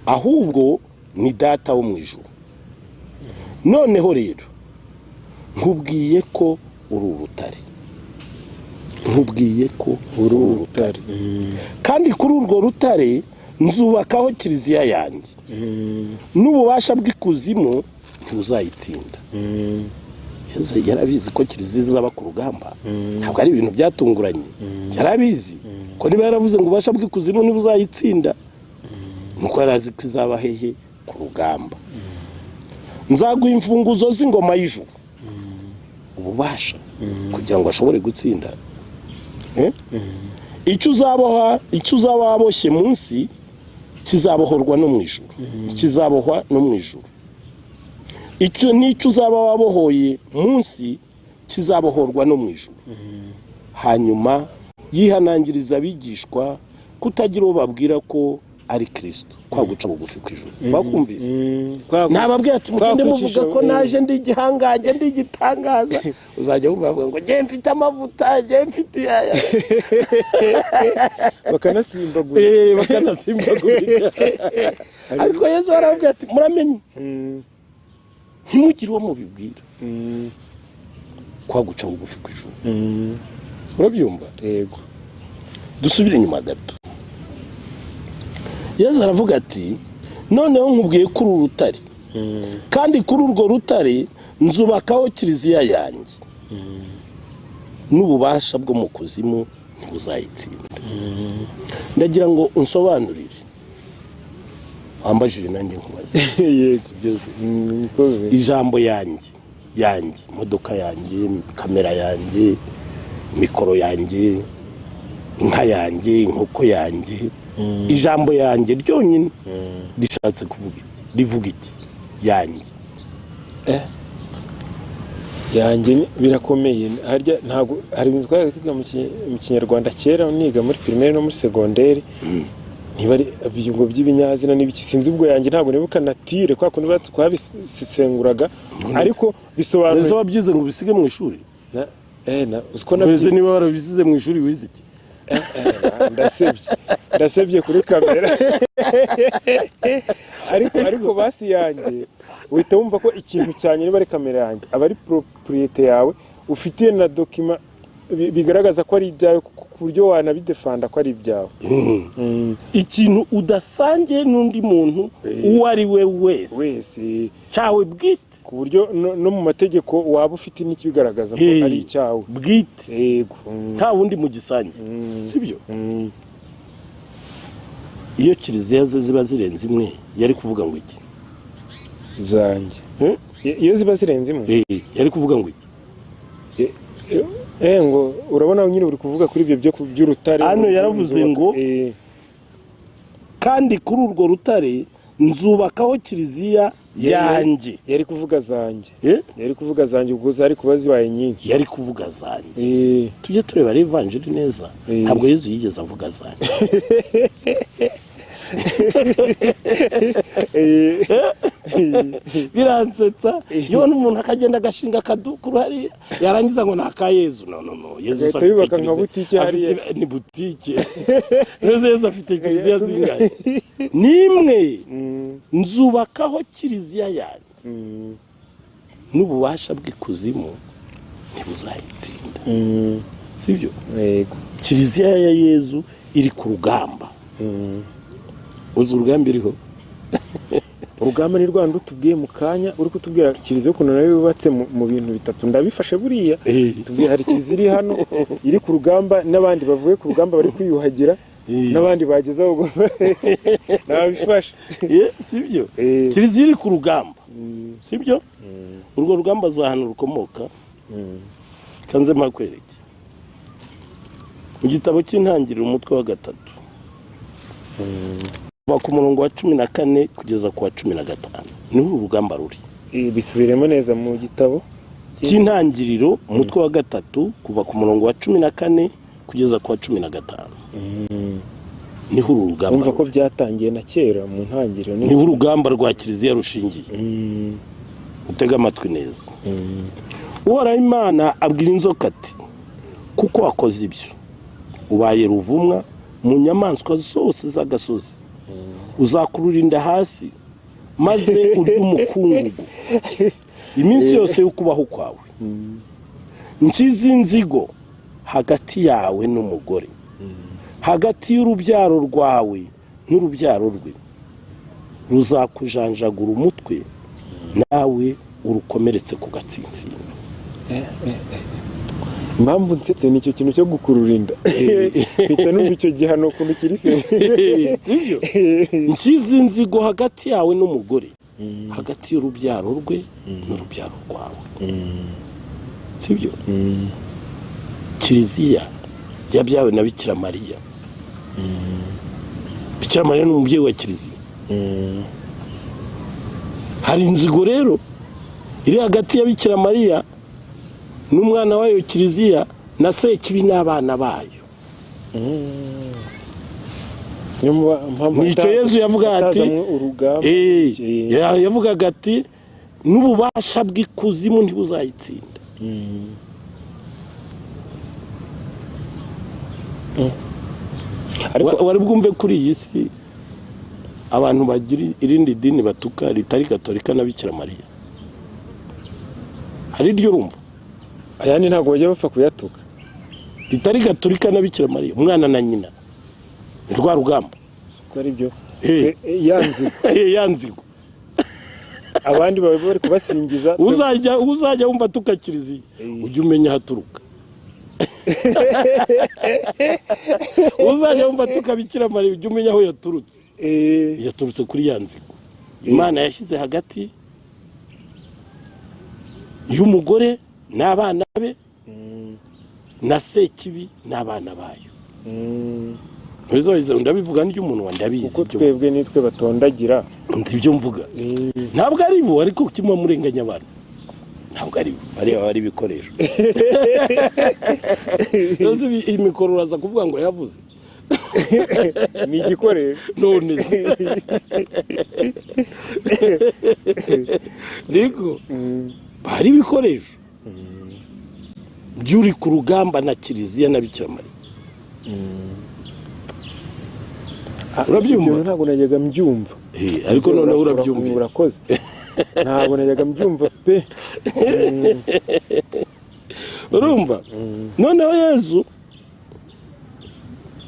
ahubwo ni Data wo mu ijuru. Noneho rero nkubwiye ko uri urutare, nkubwiye ko uri urutare, kandi kuri urwo rutare nzubakaho kiliziya yanjye, n'ububasha bw'ikuzimu ntibuzayitsinda." Yezu yarabizi ko kiliziya izaba ku rugamba, ntabwo ari ibintu byatunguranye. Yarabizi ko niba yaravuze ngo ububasha bw'ikuzimu ntibuzayitsinda, nuko yari azi ko izaba hehe? Ku rugamba. "Nzaguha imfunguzo z'ingoma y'ijuru." Ububasha kugira ngo ashobore gutsinda. Eh? Icyo uzaboha, icyo uzaba waboshye munsi kizabohorwa no mu ijuru, kizabohwa no mu ijuru. Icyo n'icyo uzaba wabohoye munsi kizabohorwa no mu ijuru. Hanyuma yihanangiriza abigishwa kutagira uwo babwira ko ari Kirisito. Kwa guca bugufi ku ijuru bakumvise, nababwira ati: "Mugende muvuga ko naje ndi igihangange, ndi igitangaza." Uzajya wumva bavuga ngo: "Njye mfite amavuta, njye mfite aya." Bakanasimbagura. Bakanasimbagurika. Ariko Yezu arababwira ati: "Muramenye, ntimugire uwo mubibwira." Kwa guca bugufi ku ijuru. Urabyumva? Yego. Dusubire inyuma gato. Yezu aravuga ati: "Noneho nkubwiye ko uru rutare, kandi kuri urwo rutare nzubakaho kiliziya yanjye, n'ububasha bwo mu kuzimu ntibuzayitsinda." Ndagira ngo unsobanurire, wambajije nanjye nkubaze. Yego. Byose. Niko bimeze. Ijambo yanjye, yanjye, imodoka yanjye, kamera yanjye, mikoro yanjye, inka yanjye, inkoko yanjye, ijambo yanjye ryonyine rishatse kuvuga iki? Rivuga iki yanjye? Yanjye birakomeye. Harya ntabwo hari ibintu twajyaga twiga mu Kinyarwanda kera, niga muri primaire no muri segonderi, niba ari ibingo by'ibinyazina n'ibiki, sinzi. Ubwo yanjye ntabwo nibuka nature kwa kundi twabisesenguraga, ariko bisobanuye Mbese wabyize ngo ubisige mu ishuri? Na uzi ko Mbese niba warabisize mu ishuri, wize iki? Ndasebye, ndasebye kuri kamera. Ariko basi yanjye uhita wumva ko ikintu cyanjye, niba ari kamera yanjye, aba ari propriété yawe, ufitiye na document. Bigaragaza ko ari ibyawe, ku buryo wanabidefanda ko ari ibyawe. Ikintu udasangiye n'undi muntu uwo ari we wese, Wese. Cyawe bwite. Ku buryo no mu mategeko waba ufite n'ikibigaragaza ko ari icyawe. Bwite. Yego. Nta wundi mugisangiye, sibyo? Iyo kiliziya ze ziba zirenze imwe, yari kuvuga ngo iki? Zanjye. Eh? Iyo ziba zirenze imwe? Yari kuvuga ngo iki? Ngo urabona nyine uri kuvuga kuri ibyo byo by'urutare. Hano yaravuze ngo, "Kandi kuri urwo rutare nzubakaho kiliziya yanjye." Yari kuvuga zanjye. Eh? Yari kuvuga zanjye, ubwo zari kuba zibaye nyinshi. Yari kuvuga zanjye. Tujye tureba rero ivanjiri neza. Ntabwo Yezu yigeze avuga zanjye. Biransetsa iyo umuntu akagenda agashinga akadukuru hariya, yarangiza ngo ni aka Yezu. No, no, no, Yezu Agahita afite yubaka nka kiliziya- butike hariya. Ni butike neza. Yezu afite kiliziya zingahe? Nimwe. "Nzubakaho kiliziya yanjye, n'ububasha bw'ikuzimu ntibuzayitsinda." Sibyo? Yego. Kiliziya ya Yezu iri ku rugamba. Uzi urugamba iriho? Urugamba ni rwa rundi utubwiye mu kanya, uri kutubwira kiliziya ukuntu nayo yubatse mu bintu bitatu. Ndabifashe buriya. Tubwiye hari kiliziya iri hano iri ku rugamba, n'abandi bavuye ku rugamba bari kwiyuhagira, n'abandi bageze aho nabifashe. Sibyo? Eh. Kiliziya iri ku rugamba, sibyo? Urwo rugamba azi ahantu rukomoka. Kanze mpakwereke mu gitabo cy'Intangiriro, umutwe wa 3, kuva ku murongo wa 14 kugeza ku wa 15, niho uru rugamba ruri. Bisubiremo neza, mu gitabo cy'Intangiriro, umutwe wa 3, kuva ku murongo wa 14 kugeza ku wa 15, niho uru rugamba Urumva ko ruri. byatangiye na kera mu ntangiriro Niho urugamba rwa kiliziya rushingiye. Utege amatwi neza. Uhoraho Imana abwira inzoka ati: "Kuko wakoze ibyo, ubaye ruvumwa mu nyamaswa zose z'agasozi. Uzakurura inda hasi maze urye umukungugu iminsi yose y'ukubaho kwawe. Nshyize inzigo hagati yawe n'umugore, hagati y'urubyaro rwawe n'urubyaro rwe. Ruzakujanjagura umutwe, nawe urukomeretse ku gatsinsino." Impamvu nsetse ni icyo kintu cyo gukurura inda, mpita numva icyo gihano ukuntu kiri se. Sibyo? "Nshyize inzigo hagati yawe n'umugore, hagati y'urubyaro rwe n'urubyaro rwawe." Sibyo? Kiliziya yabyawe na Bikira Mariya. Bikira Mariya ni umubyeyi wa kiliziya. Hari inzigo rero iri hagati ya Bikira Mariya n'umwana wayo kiliziya, na Sekibi n'abana bayo. Niyo mpamvu Nicyo Yezu yavuga ati hatazamwo urugamba. Yavugaga ati: "N'ububasha bw'ikuzimu ntibuzayitsinda." Ariko Wari bwumve kuri iyi si abantu bagira irindi dini batuka ritari Gatolika na Bikira Mariya? Hari iryo urumva? Ayandi ntabwo bajya bapfa kuyatuka. Ritari Gatolika na Bikira Mariya, umwana na nyina, ni rwa rugamba. Ko ari byo. Eh. Ya nzigo. Ya nzigo. Abandi baba bari kubasingiza Uzajya wumva atuka kiliziya, ujye umenya aho aturuka. Uzajya wumva atuka Bikira Mariya, ujye umenya aho yaturutse. Yaturutse kuri ya nzigo Imana yashyize hagati y'umugore n'abana be, na Sekibi n'abana bayo. Ndabivuga n'umunwa, ndabizi. Kuko Ibyo twebwe nitwe batondagira. Nzi ibyo mvuga. Ntabwo ari bo, ariko kimwe murenganya abantu, ntabwo ari bo, bariya bari ibikoresho. Rero iyi mikoro uraza kuvuga ngo yavuze. Ni igikoresho. None se niko bari ibikoresho by'uri ku rugamba na kiliziya na Bikira Mariya? Urabyumva? Ibyo ntabwo najyaga mbyumva. Ariko noneho urabyumvise. Urakoze, ntabwo najyaga mbyumva pe. Urumva, noneho Yezu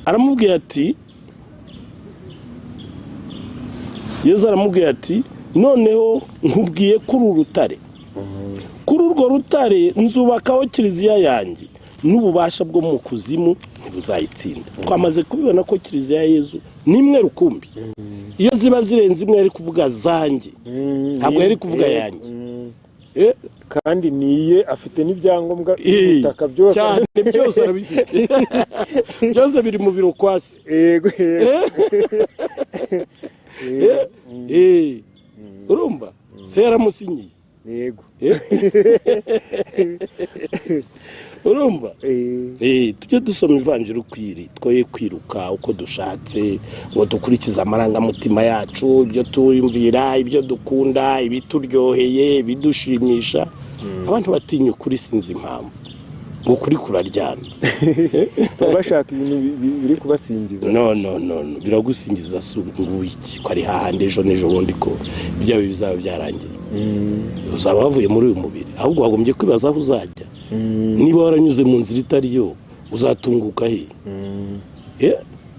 aramubwira ati, Yezu aramubwira ati noneho nkubwiye kuri urutare, kuri urwo rutare nzubakaho kiliziya yanjye, n'ububasha bwo mu kuzimu ntibuzayitsinda. Twamaze kubibona ko kiliziya ya Yezu ni imwe rukumbi. Iyo ziba zirenze imwe yari kuvuga zanjye, ntabwo yari kuvuga yanjye. Kandi niye afite n'ibyangombwa by'ubutaka byose cyane, byose arabifite, byose biri mu biro kwasi. Yego. Urumva se yaramusinyiye. Yego. Urumva, tujye dusoma ivanjiri ukwiri, twoye kwiruka uko dushatse ngo dukurikize amarangamutima yacu, ibyo tuyumvira, ibyo dukunda, ibituryoheye, ibidushimisha. Abantu batinya ukuri, sinzi impamvu, ngo ukuri kuraryana. Bashaka ibintu biri kubasingiza. No no no, biragusingiza si iki ko ari hahandi ejo n'ejo bundi ko ibyawe bizaba byarangiye, uzaba wavuye muri uyu mubiri. Ahubwo wagombye kwibaza aho uzajya. Niba waranyuze mu nzira itari yo, uzatunguka he?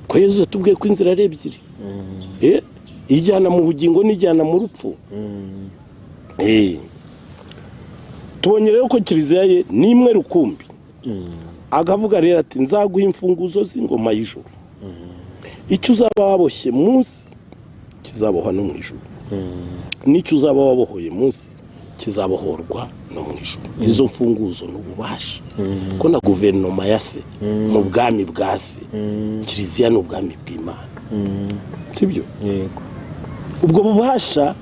Ko Yezu yatubwiye ko inzira ari ebyiri, ijyana mu bugingo n'ijyana mu rupfu. Tubonye rero ko kiliziya ye ni imwe rukumbi. Akavuga rero ati nzaguha imfunguzo z'ingoma y'ijuru, icyo uzaba waboshye munsi kizabohwa no mu ijuru, n'icyo uzaba wabohoye munsi kizabohorwa no mu ijuru. Izo mfunguzo ni ububasha ko na guverinoma ya se mu bwami bwa se, kiliziya ni ubwami bw'Imana, sibyo? Yego. Ubwo bubasha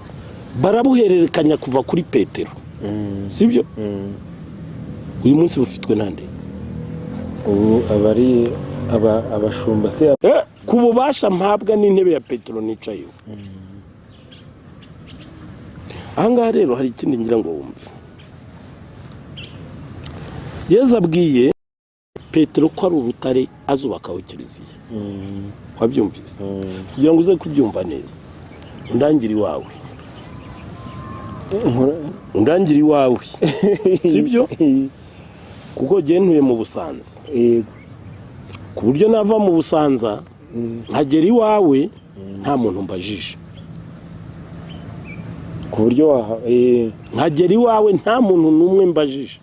barabuhererekanya kuva kuri Petero, sibyo? Uyu munsi bufitwe nande? Ubu abari abashumba se. Ku bubasha mpabwa n'intebe ya Petero nicayeho. Ahangaha rero hari ikindi ngira ngo wumve. Yezu abwiye Petero ko ari urutare azubakaho kiliziya. Wabyumvise? Kugira ngo uze kubyumva neza, undangira iwawe, undangira iwawe, sibyo? Kuko ngiye ntuye mu Busanza, ku buryo nava mu Busanza nkagera iwawe nta muntu mbajije. Ku buryo nkagera iwawe nta muntu n'umwe mbajije.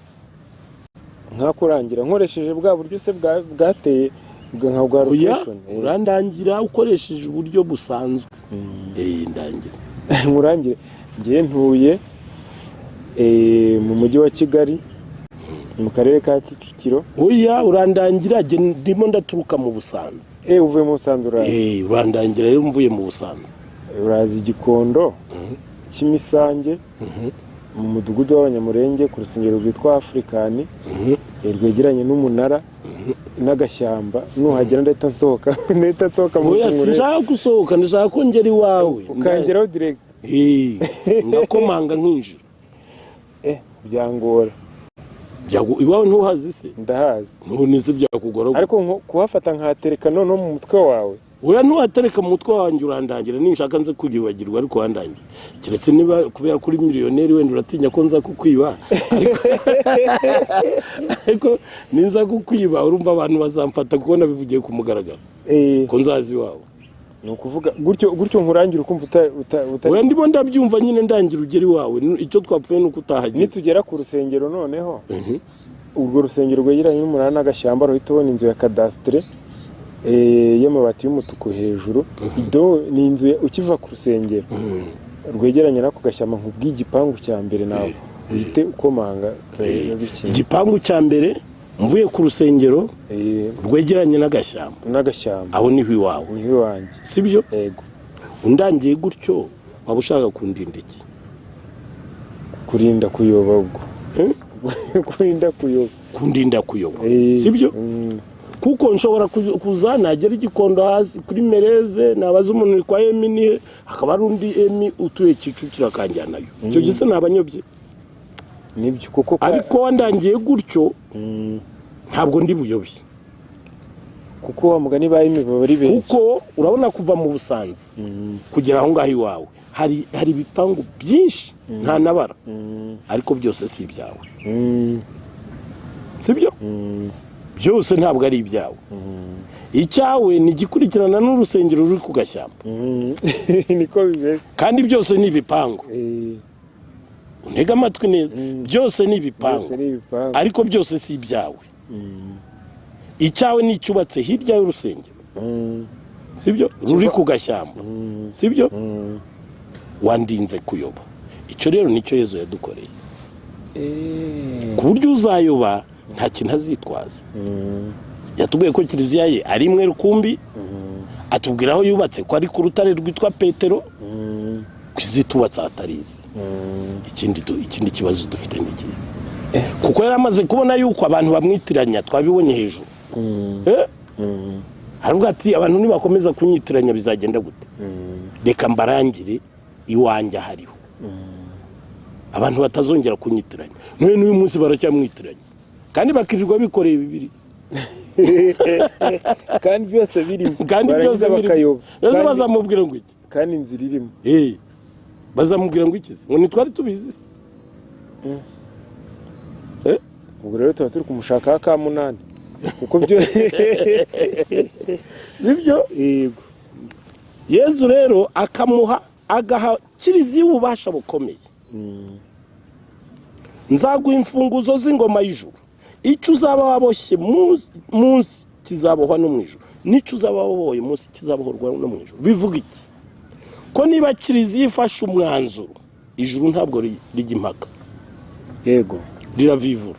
Nkakurangira nkoresheje bwa buryo se bwateye nka bwa location? Urandangira ukoresheje uburyo busanzwe. Ndangira. Nkurangire. Ngiye ntuye mu mujyi wa Kigali mu karere ka Kicukiro. Oya, urandangira ndimo ndaturuka mu Busanza. Uvuye mu Busanza uraza. Urandangira rero mvuye mu Busanza. Uraza Igikondo Kimisange mu mudugudu w'Abanyamurenge ku rusengero rwitwa Afrikani, rwegeranye n'umunara n'agashyamba. Nuhagera ndahita nsohoka, ndahita nsohoka mu Oya, sinshaka gusohoka, ndashaka ko ngera iwawe. Ukangeraho direct. Ndakomanga nkinjira. Byangora. Iwawe ntuhazi se? Ndahazi. Ntuhunize byakugora. Ariko kuhafata nkahatereka noneho mu mutwe wawe. Oya, ntuhatereka mu mutwe wanjye, urandangira ninshaka nze kwibagirwa, ariko wandangira. Keretse niba kubera kuri miliyoneri wenda uratinya ko nza kukwiba. Ariko ninza kukwiba urumva abantu bazamfata kuko nabivugiye ku mugaragaro. Ko nzazi iwawe. Ni ukuvuga gutyo gutyo nkurangira ukumva uta. Oya, ndimo ndabyumva nyine, ndangira ugera iwawe. Icyo twapfuye ni uko utahageze. Nitugera ku rusengero noneho, urwo rusengero rwegeranye n'umunara n'agashyamba, ruhita ubona inzu ya kadasitere y'amabati y'umutuku hejuru. Ni inzu ukiva ku rusengero rwegeranye n'ako gashyamba, nk'ubw'igipangu cya mbere nawe uhite ukomanga. Igipangu cya mbere mvuye ku rusengero rwegeranye n'agashyamba. N'agashyamba. Aho niho iwawe. Niho iwanjye. Sibyo? Yego. Undangiye gutyo waba ushaka kundinda iki? Kurinda kuyoba ubwo. Kurinda kuyoba. Kundinda kuyoba. Sibyo? Kuko nshobora kuza nagera Igikondo hasi kuri Mereze, nabaza umuntu kwa Emi nihe, hakaba hari undi Emi utuye Kicukiro akanjyanayo. Icyo gise nabanyobye. Nibyo kuko ariko wandangiye gutyo ntabwo ndi buyobe. Kuko wa mugani ba Emi baba ari benshi. Kuko urabona kuva mu Busanza kugera aho ngaho iwawe hari ibipangu byinshi nta nabara, ariko byose si ibyawe. Sibyo? Byose ntabwo ari ibyawe. Icyawe ni igikurikirana n'urusengero ruri ku gashyamba. Niko bimeze. Kandi byose ni ibipangu. Untege amatwi neza, byose ni ibipangu. Byose ni ibipangu. Ariko byose si ibyawe. Icyawe ni icyubatse hirya y'urusengero, sibyo? Ruri ku gashyamba, sibyo? Wandinze kuyoba. Icyo rero nicyo Yezu yadukoreye, ku buryo uzayoba nta kintu azitwaza. Yatubwiye ko kiliziya ye ari imwe rukumbi, atubwira aho yubatse ko ari ku rutare rwitwa Petero, ku isi tubatse ahatarizi. Ikindi kibazo dufite ni ikihe? Kuko yari amaze kubona yuko abantu bamwitiranya, twabibonye hejuru. Aravuga ati: "Abantu nibakomeza kunyitiranya bizagenda gute? Reka mbarangire iwanjye ahariho, abantu batazongera kunyitiranya." None n'uyu munsi baracyamwitiranya kandi bakirirwa bikoreye Bibiri. Kandi byose birimo. Kandi byose barangiza birimo. Bakayoba. Rero bazamubwira ngo iki? Kandi inzira irimo. Bazamubwira ngo iki se? Ngo ntitwari tubizi se? Ubwo rero tuba turi kumushakaho aka munani kuko byo Sibyo? Yego. Yezu rero akamuha, agaha kiliziya ububasha bukomeye: "Nzaguha imfunguzo z'ingoma y'ijuru. Icyo uzaba waboshye munsi kizabohwa no mu ijuru, n'icyo uzaba wabohoye munsi kizabohorwa no mu ijuru." Bivuga iki? Ko niba kiliziya ifashe umwanzuro, ijuru ntabwo rijya impaka. Riravivura.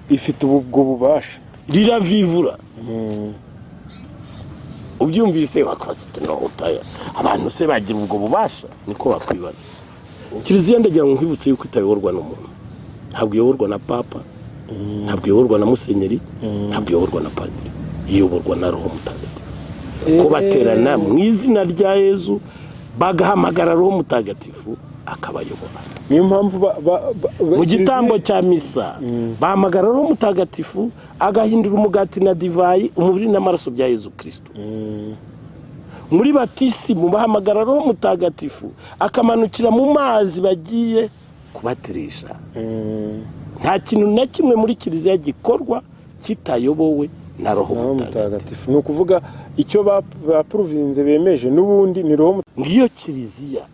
Ifite ubwo bubasha. Riravivura. Ubyumvise wakwaza uti: "No utaya abantu se bagira ubwo bubasha?" Niko wakwibaza. Kiliziya, ndagira ngo nkwibutse yuko itayoborwa n'umuntu. Ntabwo iyoborwa na papa, ntabwo iyoborwa na musenyeri, ntabwo iyoborwa na padiri. Iyoborwa na Roho Mutagatifu, ko baterana mu izina rya Yezu, bagahamagara Roho Mutagatifu akabayobora. Niyo mpamvu Mu gitambo cya misa bahamagara Roho Mutagatifu, agahindura umugati na divayi umubiri n'amaraso bya Yezu Kirisito. Muri batisimu bahamagara Roho Mutagatifu, akamanukira mu mazi bagiye kubatirisha. Nta kintu na kimwe muri kiliziya gikorwa kitayobowe na Roho Roho Mutagatifu. Mutagatifu. Ni ukuvuga icyo bapuruvinze, bemeje n'ubundi ni Roho. Ngiyo kiliziya.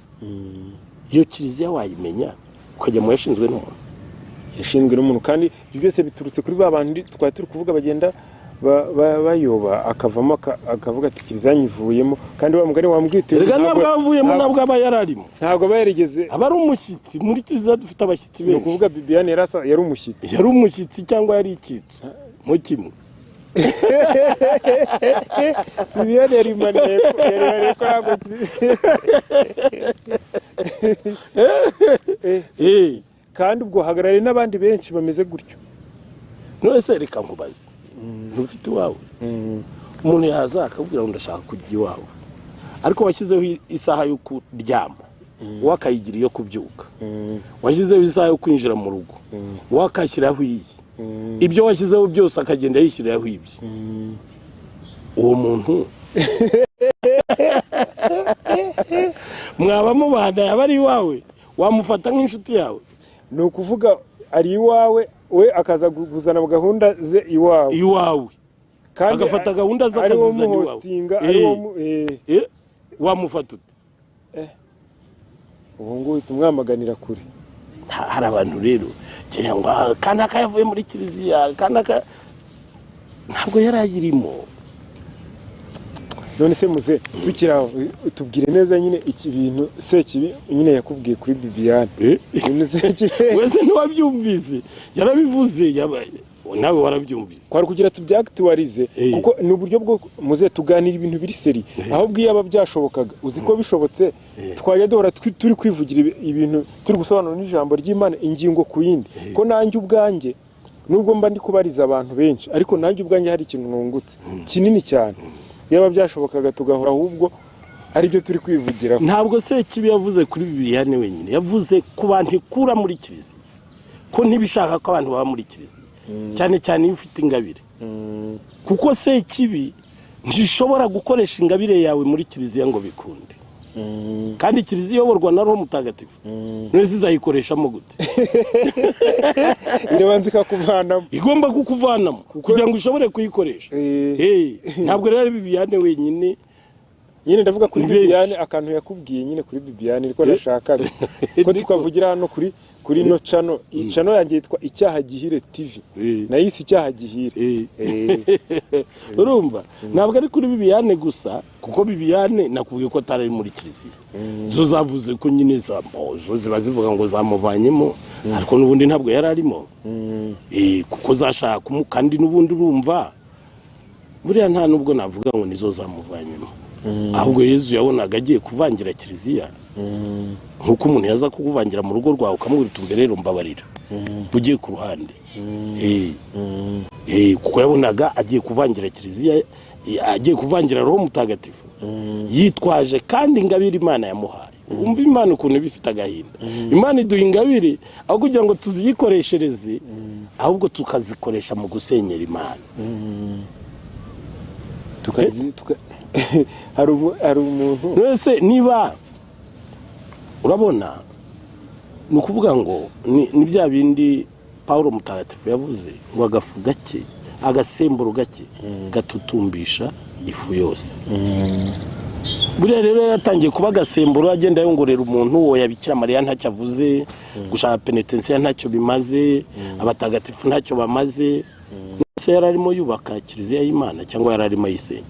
Iyo kiliziya wayimenya ukajya mu yashinzwe n'umuntu? Yashinzwe n'umuntu. Kandi ibyo byose biturutse kuri ba bandi twari turi kuvuga bagenda bayoba, akavamo akavuga ati: "Kiliziya nyivuyemo." Kandi wa mugani wambwite Erega ntabwo avuyemo, ntabwo aba yararimo. Ntabwo aba yarigeze. Aba ari umushyitsi. Muri kiliziya dufite abashyitsi Ni benshi. ukuvuga Bibiyane yari umushyitsi. Yari umushyitsi cyangwa yari icyitso mu kimwe. Bibiyane yari maneko, yari maneko, ntabwo Kandi ubwo hagarariye n'abandi benshi bameze gutyo. None se reka nkubaze, ntufite iwawe? Umuntu yaza akakubwira ngo: "Ndashaka kujya iwawe," ariko washyizeho isaha yo kuryama, wowe akayigira iyo kubyuka. Washyizeho isaha yo kwinjira mu rugo, wowe akashyiraho iyi. Ibyo washyizeho byose akagenda yishyiriraho ibye. Uwo muntu mwaba mubana, yaba ari iwawe, wamufata nk'inshuti yawe? Ni ukuvuga ari iwawe, we akaza kuzana gahunda ze iwawe. Iwawe. Kandi Agafata gahunda ze ari wo akazizana iwawe. muhostinga, ari wo Wamufata ute? Ubu ngubu uhita umwamaganira kure. Hari abantu rero cyangwa kanaka yavuye muri kiliziya, kanaka ntabwo yari ayirimo. None se muze, tukiri aho, tubwire neza nyine iki bintu Sekibi nyine yakubwiye kuri Bibiyane. Ibintu Sekibi Wese ntiwabyumvise? Yarabivuze, nawe warabyumvise. Kwari kugira tubyakituwarize, kuko ni uburyo bwo muze tuganira ibintu biri seri. Ahubwo iyo aba byashobokaga, uzi ko bishobotse twajya duhora turi kwivugira ibintu, turi gusobanura n'ijambo ry'Imana ingingo ku yindi. Ko nanjye ubwanjye, nubwo mba ndi kubariza abantu benshi, ariko nanjye ubwanjye hari ikintu nungutse kinini cyane. Yaba byashobokaga tugahora ahubwo aribyo turi kwivugiraho. Ntabwo Sekibi yavuze kuri Bibiyane wenyine, yavuze ku bantu ikura muri kiliziya, ko ntibishaka ko abantu baba muri kiliziya, cyane cyane iyo ufite ingabire, kuko Sekibi ntishobora gukoresha ingabire yawe muri kiliziya ngo bikunde. Kandi kiliziya iyoborwa na Roho Mutagatifu, none izayikoreshamo gute? Irabanza ikakuvanamo. Igomba kukuvanamo kugira ngo ushobore kuyikoresha. Ntabwo rero ari Bibiane wenyine. Nyine ndavuga kuri Bibiane, akantu yakubwiye nyine kuri Bibiane ariko nashakaga ko tukavugira hano kuri no channel. Channel yanjye yitwa Icyaha Gihire TV, nayise Icyaha Gihire. Urumva ntabwo ari kuri Bibiane gusa, kuko Bibiane nakubwiye ko atari muri kiliziya. Zo zavuze ko nyine zo ziba zivuga ngo zamuvanyemo, ariko n'ubundi ntabwo yari arimo, kuko zashaka, kandi n'ubundi urumva buriya nta nubwo navuga ngo nizo zamuvanyemo, ahubwo Yezu yabonaga agiye kuvangira kiliziya, nkuko umuntu yaza kukuvangira mu rugo rwawe ukamubwira uti rero mbabarira ugiye ku ruhande, kuko yabonaga agiye kuvangira kiliziya, agiye kuvangira Roho Mutagatifu, yitwaje kandi ingabire Imana yamuhaye. Umva Imana ukuntu iba ifite agahinda. Imana iduha ingabire aho kugira ngo tuziyikoreshereze, ahubwo tukazikoresha mu gusenyera Imana. Hari umuntu wese niba urabona, ni ukuvuga ngo ni bya bindi Paulo Mutagatifu yavuze ngo agafu gake, agasemburo gake gatutumbisha ifu yose. Buriya rero yaratangiye kuba agasemburo, agenda yongorera umuntu uwo yabikira Mariya ntacyo avuze, gushaka penetensiya ntacyo bimaze, abatagatifu ntacyo bamaze. Se yari arimo yubaka kiliziya y'Imana cyangwa yari arimo ayisenya?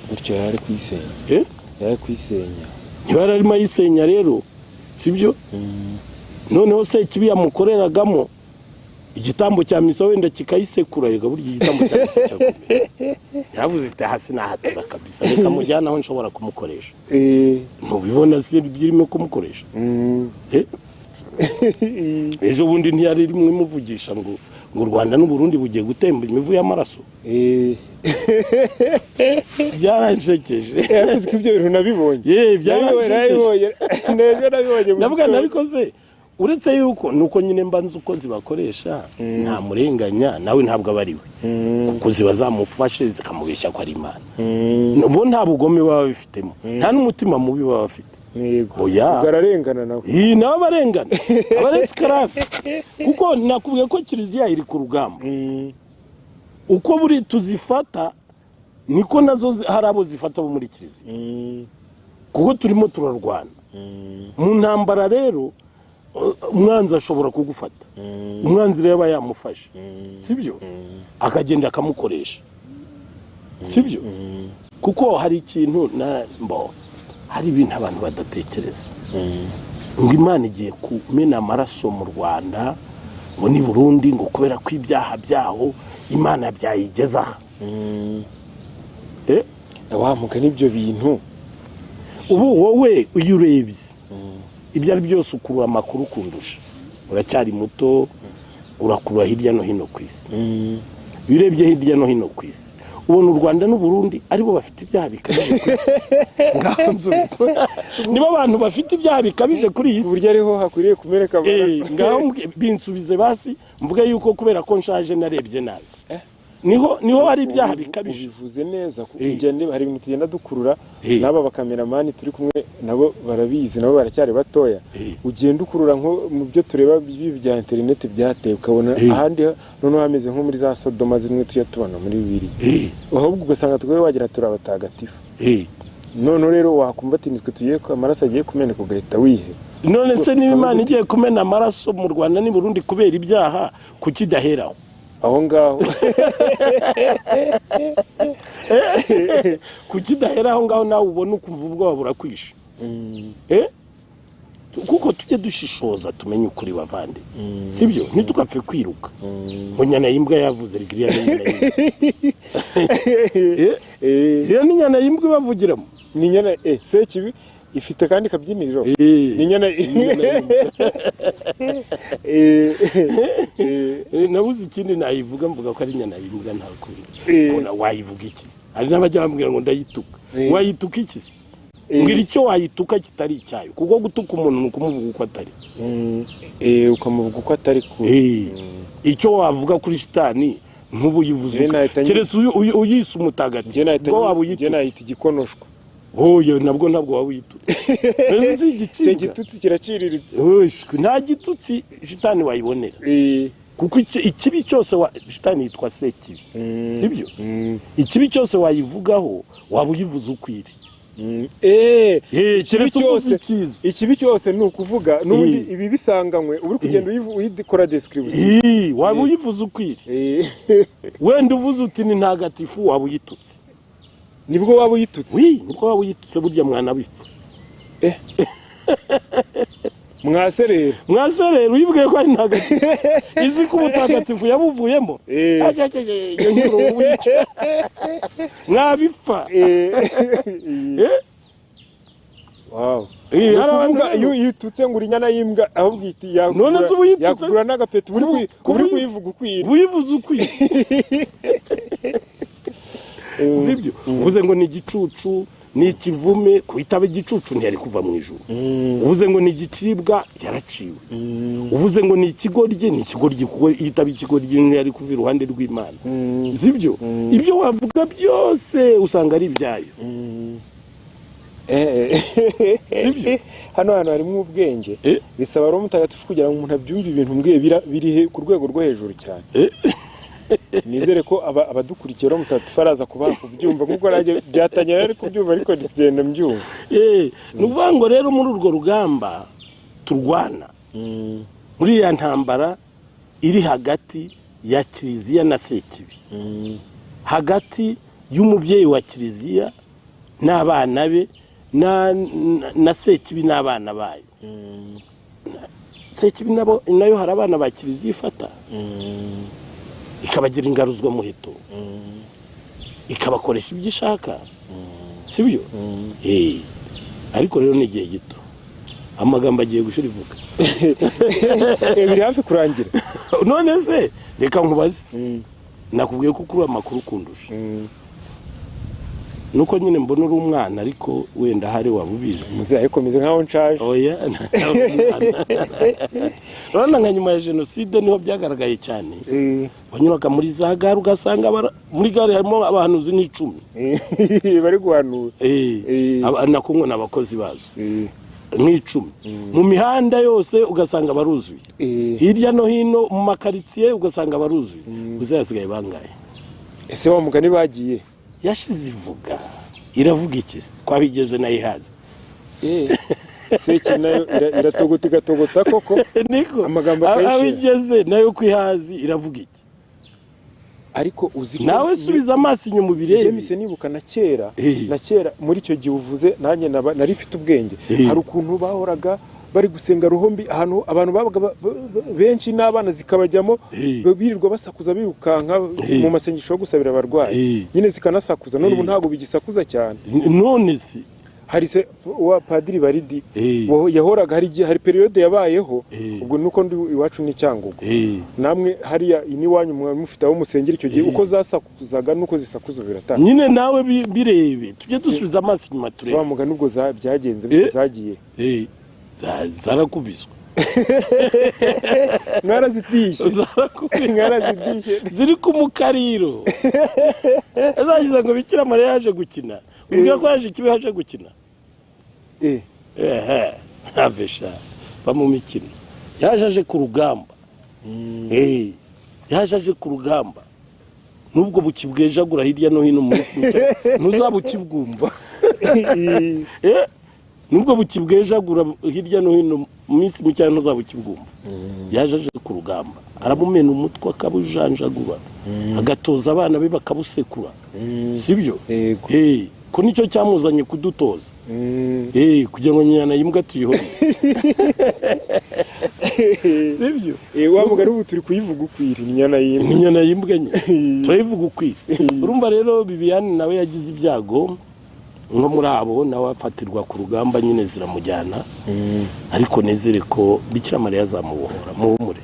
Gutyo yari kuyisenya. Yari kuyisenya. Niba yari arimo ayisenya rero, sibyo? Noneho se kibi yamukoreragamo igitambo cya misa wenda kikayisekura, yega burya igitambo cya misa cyakomeye. Yavuze iti hasi nahatura kabisa, reka mujyana aho nshobora kumukoresha. Ntubibona se byirimo kumukoresha? Ejo bundi ntiyari rimwe imuvugisha ngo u Rwanda n'u Burundi bugiye gutemba imivu y'amaraso. Byaransekeje. Yavuze ko ibyo bintu nabibonye. Byaransekeje. Ndavuga nabikoze. Uretse yuko nuko nyine mba nzi uko zibakoresha, nta murenganya nawe ntabwo aba ari we, kuko ziba zamufashe zikamubeshya ko ari Imana. Bo nta bugome baba bifitemo, nta n'umutima mubi baba bafite. Oya, ararengana nawe. Nawe abarengana, abaresikarafe. Kuko nakubwiye ko kiliziya iri ku rugamba. Uko buri tuzifata niko nazo hari abo zifata bo muri kiliziya, kuko turimo turarwana mu ntambara. Rero umwanzi ashobora kugufata, umwanzi rero aba yamufashe, sibyo? Akagenda akamukoresha, sibyo? Kuko hari ikintu hari ibintu abantu badatekereza, ngo Imana igiye kumena amaraso mu Rwanda ngo ni Burundi, ngo kubera ko ibyaha byaho Imana byayigeza aha. Wamuka n'ibyo bintu. Ubu wowe iyo urebye ibyo ari byose ukurura amakuru kundusha, uracyari muto, urakurura hirya no hino ku isi. Iyo urebye hirya no hino ku isi ubona u Rwanda n'u Burundi aribo bafite ibyaha bikabije ku isi. Ngaho nsubiza, nibo abantu bafite ibyaha bikabije kuri iyi si, uburyo ariho hakwiriye kumereka amaraso. Ngaho binsubize basi mvuge yuko kubera ko nshaje narebye nabi, niho hari ibyaha bikabije. Ubivuze neza, hari ibintu tugenda dukurura n'aba bakameramani turi kumwe nabo barabizi, nabo baracyari batoya. Ugenda ukurura nko mu byo tureba bya interineti byateye, ukabona ahandi noneho hameze nko muri za Sodoma zimwe tujya tubona muri Bibiliya, ahubwo ugasanga twe wagira turi abatagatifu. None rero wakumva ati nitwe tugiye amaraso agiye kumeneka, ugahita wiheba. None se niba Imana igiye kumena amaraso mu Rwanda n'i Burundi kubera ibyaha, kuki idaheraho aho ngaho? Kuki idahera aho ngaho nawe ubona ukumva ubwoba burakwishe? Kuko tujye dushishoza tumenye ukuri bavande, sibyo? Ntitugapfe kwiruka ngo nyana y'imbwa yavuze, rigiriya n'inyana y'imbwa. Iriya n'inyana y'imbwa ibavugiramo. Ni inyana Sekibi ifite kandi kabyiniriro. Ni inyana. Nabuze ikindi nayivuga, mvuga ko ari inyana y'imbwa, nta kuri. Wayivuga iki se? Hari n'abajya bambwira ngo ndayituka. Wayituka iki se? Mbwira icyo wayituka kitari icyayo, kuko gutuka umuntu ni ukumuvuga uko atari. Ukamuvuga uko atari ku. Icyo wavuga kuri shitani nkubu yivuze, keretse uyise umutagatifu, ubwo waba uyitutse. Njye nahita igikonoshwa. Oya, nabwo ntabwo waba uyitutse. Mbese si Icyo igicibwa? gitutsi kiraciriritse. Oya, nta gitutsi shitani wayibonera, kuko ikibi cyose shitani yitwa sekibi, sibyo? Ikibi cyose wayivugaho waba uyivuze ukwiri. Ikibi Keretse uvuze cyose icyiza. Ikibi cyose ni ukuvuga n'ubundi ibi bisanganywe uba uri kugenda uyikora description. Waba uyivuze ukwiri. Wenda uvuze uti ni ntagatifu, waba uyitutse. Nibwo waba uyitutse. Wi, nibwo waba uyitutse. Burya mwana bipfa. Mwaserera. Mwaserera uyibwiye ko ari ntagatifu, izi ko ubutagatifu yabuvuyemo. Ajya, ajya, ajya, iyo nkuru wica mwabipfa. Wow. Hari Ni abantu ukuvuga iyo ututse ngo uri inyana y'imbwa, ahubwo ihita None se uba uyitutse? yakugura n'agapeti, uba uri kuyivuga ukwiriye. Uyivuze ukwiye, sibyo? Uvuze ngo ni igicucu, ni ikivume, kuhitaba igicucu ntiyari kuva mu ijuru. Uvuze ngo ni igicibwa, yaraciwe. Uvuze ngo ni ikigoryi, ni ikigoryi, kuko yitaba ikigoryi ntiyari kuva iruhande rw'Imana, sibyo? Ibyo wavuga byose usanga ari ibyayo. Sibyo? Hano hantu harimo ubwenge. Bisaba Roho Mutagatifu kugira ngo umuntu abyumve. Ibintu mbwiye biri ku rwego rwo hejuru cyane. Nizere ko abadukurikiye Roho Mutagatifu araza kubaha kubyumva, kuko nanjye byatangira ari kubyumva, ariko ngenda mbyumva. Ni ukuvuga ngo rero muri urwo rugamba turwana, muri iriya ntambara iri hagati ya kiliziya na sekibi, hagati y'umubyeyi wa kiliziya n'abana be na sekibi n'abana bayo. Sekibi nabo nayo hari abana ba kiliziya ifata ikabagira ingaruzwa muheto, ikabakoresha ibyo ishaka, sibyo? Ariko rero ni igihe gito, amagambo agiye gushira ivuga. Biri hafi kurangira. None se reka nkubaze, nakubwiye ko ukuri amakuru kundusha, nuko nyine mbona uri umwana, ariko wenda hari waba ubizi. Muze, ariko meze nkaho nshaje. Oya, urabona nka nyuma ya jenoside niho byagaragaye cyane. Wanyuraga muri za gare ugasanga muri gare harimo abahanuzi nk'icumi. Bari guhanura. Nako ngo ni abakozi bazo nk'icumi. Mu mihanda yose ugasanga baruzuye, hirya no hino mu makaritsiye ugasanga baruzuye. Gusa hasigaye bangahe? Ese wa mugani bagiye? Yashize ivuga, iravuga iki se twabigeze nayihaze? Seki nayo iratogota, igatogota koko. Niko. Amagambo akayishira. Aho igeze nayo kwihazi iravuga iki? Ariko uzi ko Nawe subiza amaso inyuma ubirebe. James, nibuka na kera, na kera muri icyo gihe uvuze, nanjye nari mfite ubwenge. Hari ukuntu bahoraga bari gusenga ruhombi, ahantu abantu babaga benshi, n'abana zikabajyamo, birirwa basakuza birukanka mu masengesho yo gusabira abarwayi. Nyine zikanasakuza. None ubu ntabwo bigisakuza cyane. None se Hari se wa Padiri Baridi yahoraga, hari igihe, hari période yabayeho. Ubwo nuko ndi iwacu ni Cyangugu, namwe hariya iwanyu mwari mufite aho musengera icyo gihe, uko zasakuzaga nuko zisakuza biratandukanye. Nyine nawe birebe, tujye dusubiza amaso inyuma Si turebe. wa mugani ubwo byagenze bite? Zagiye? Zarakubiswe. Mwarazidishye. Zarakubiswe. Mwarazidishye. Ziri ku mukariro, zagize ngo Bikira Mariya yaje gukina. Ubwira ko yaje ikibi, yaje gukina. Ehe, ntave sha, va mu mikino. Yaje aje ku rugamba. Yaje aje ku rugamba. Nubwo bukibwejagura hirya no hino mu isi, ntuzaba ukibwumva. Nubwo bukibwejagura hirya no hino, mu minsi mike ntuzaba ukibwumva. Yaje aje ku rugamba, aramumena umutwe, akabujanjagura, agatoza abana be bakabusekura, sibyo? Yego. Ko nicyo cyamuzanye kudutoza, kugira ngo nyina yimbwa tuyihore, sibyo? Wa mugani ubu turi kuyivuga ukwiri, ni inyana y'imbwa. Inyana y'imbwa nyine turayivuga ukwiri. Urumva rero Bibiyani nawe yagize ibyago nko muri abo, nawe afatirwa ku rugamba nyine ziramujyana. Ariko nizere ko Bikira Mariya azamubohora, muhumure.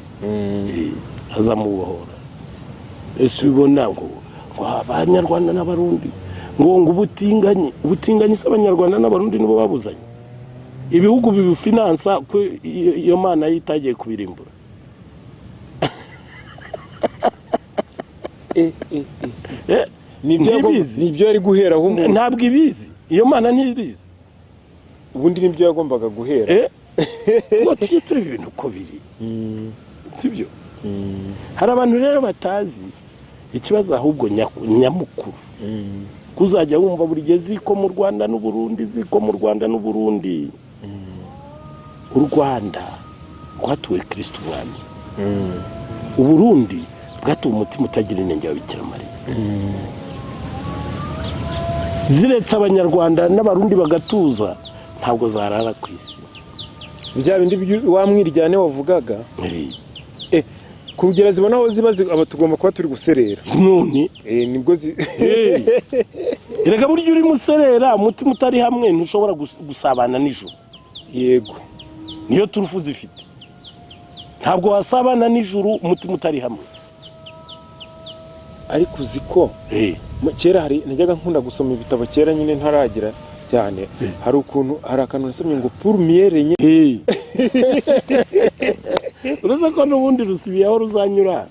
Azamubohora. Ese ubibona ngo Abanyarwanda n'Abarundi ngo ubutinganyi, ubutinganyi se Abanyarwanda n'Abarundi nibo babuzanye? Ibihugu bibifinansa ko iyo mana yo itagiye kubirimbura? Nibyo Ntibizi. Nibyo yari guheraho umuntu. Ntabwo ibizi. Iyo Mana ntirizi. Ubundi nibyo yagombaga guhera. Ngo tujye tureba ibintu uko biri, sibyo? Hari abantu rero batazi ikibazo ahubwo nyamukuru, kuzajya wumva buri gihe ziko mu Rwanda n'u Burundi, ziko mu Rwanda n'u Burundi. U Rwanda rwatuwe Kristo Umwami, u Burundi bwatuwe umutima utagira inenge wa Bikira Mariya. Ziretse Abanyarwanda n'Abarundi bagatuza, ntabwo zarara ku isi. Bya bindi wa mwiryane wavugaga, kugera zibona aho ziba, aba tugomba kuba turi guserera. None nibwo erega burya uri muserera, umutima utari hamwe, ntushobora gusabana nijoro. Yego. Niyo turufu zifite, ntabwo wasabana nijoro umutima utari hamwe. Ariko uzi ko kera hari najyaga nkunda gusoma ibitabo kera nyine ntaragira cyane, hari ukuntu hari akantu nasomye ngo pour mieux régner. Uretse ko n'ubundi rusibiye aho ruzanyura,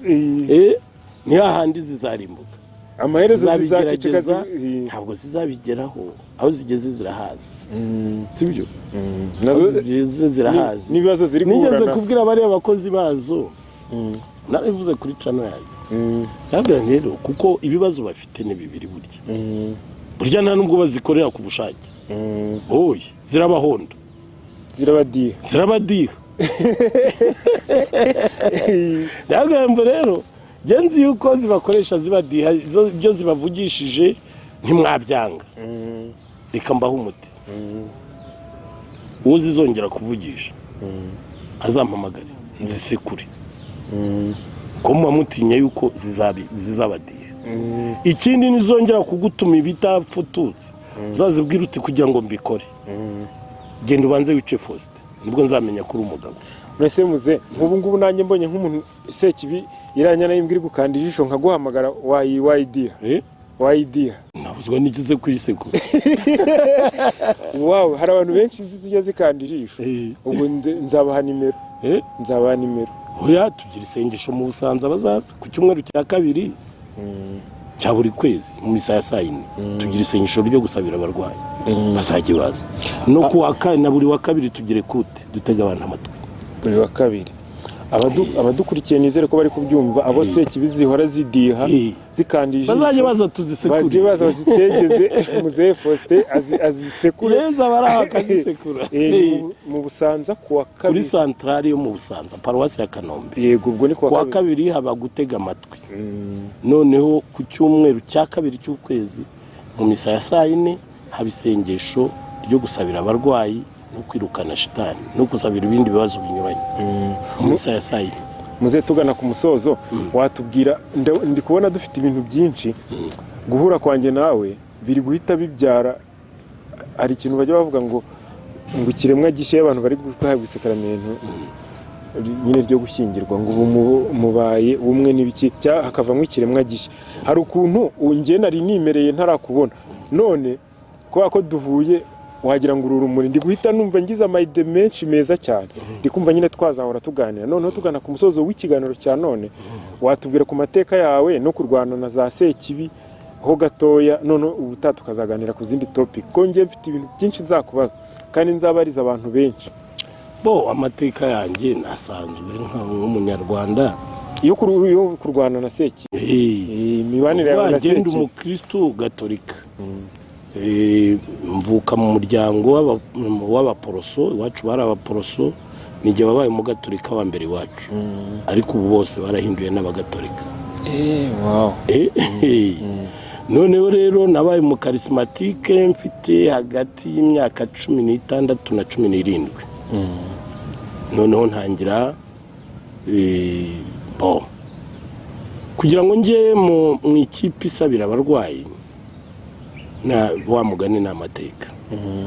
ni hahandi zizarimbuka. Amaherezo zizaceceka. Ntabwo zizabigeraho, aho zigeze zirahazi, sibyo? Aho zigeze zirahazi. N'ibibazo ziri guhura. Nigeze kubwira bariya bakozi bazo, nabivuze kuri channel yayo, nabwira rero kuko ibibazo bafite ni bibiri burya. Burya nta nubwo bazikorera ku bushake, oye, zirabahonda. Zirabadiha. Zirabadiha. Ntabwo rero ngenzi yuko zibakoresha zibadiha, ibyo zibavugishije ntimwabyanga. Reka mbaho umuti: uwo zizongera kuvugisha azampamagare nzisekure, ko muba mutinya yuko zizabadiha. Ikindi, nizongera kugutuma ibitapfututse, uzazibwira uti: "Kugira ngo mbikore, genda ubanze wice Faustin, nibwo nzamenya ko uri umugabo." Mbese muze, nk'ubu ngubu nanjye mbonye nk'umuntu sekibi iranya nayo imbwa iri gukanda ijisho, nkaguhamagara, wayidiha? Wayidiha? Nabuzwa n'igize kuyisekura. Wawe hari abantu benshi nzi zijya zikanda ijisho. Ubwo nzabaha nimero. Nzabaha nimero. Oya, tugira isengesho mu Busanza, bazaza ku cyumweru cya kabiri cya buri kwezi mu misa ya saa 4, tugira isengesho ryo gusabira abarwayi, bazajya baza. No ku wa kane na buri wa kabiri tugire kute dutega abantu amatwi. Buri wa kabiri. Abadukurikiye nizere ko bari kubyumva, abo sekibi zihora zidiha, zikanda ijisho, bazajya baza tuzisekure. Bajye baza bazitegeze muzehe Faustin azisekure. Yeza bari aho akazisekura. Mu Busanza ku wa Kuri kabiri. Santarari yo mu Busanza, paruwasi ya Kanombe. Yego, ubwo ni ku Ku wa wa kabiri. kabiri haba gutega amatwi. Noneho ku cyumweru cya kabiri cy'ukwezi mu misa ya saa 4 haba isengesho ryo gusabira abarwayi no kwirukana shitani no gusabira ibindi bibazo binyuranye mu misa ya saa 4. Muze, tugana ku musozo, watubwira, ndi kubona dufite ibintu byinshi. Guhura kwanjye nawe biri guhita bibyara, hari ikintu bajya bavuga ngo ikiremwa gishya, abantu bari guhabwa isakaramentu nyine ryo gushyingirwa, ngo ubu mubaye umwe n'ibiki, hakavamo ikiremwa gishya. Hari ukuntu njye nari nimereye ntarakubona, none kubera ko duhuye wagira ngo uru rumuri, ndi guhita numva ngize ama idées menshi meza cyane, ndi kumva nyine twazahora tuganira. Noneho tugana ku musozo w'ikiganiro cya none, watubwira ku mateka yawe no kurwana na za sekibi ho gatoya, noneho ubutaha tukazaganira ku zindi topic, ko njye mfite ibintu byinshi nzakubaza kandi nzabariza abantu benshi. Bo, amateka yanjye nasanzwe nk'umunyarwanda. Yo kurwana na sekibi. Imibanire yawe na Ngenda sekibi. Umukristu gatolika. Mvuka mu muryango w'abaporoso, iwacu bari abaporoso, nijye wabaye umugatolika wa mbere iwacu, ariko ubu bose barahinduye n'abagatolika. Wow. Noneho rero nabaye umukarisimatike mfite hagati y'imyaka 16 na 17. Noneho ntangira bo kugira ngo njye mu ikipe isabira abarwayi, na wa mugani ni amateka,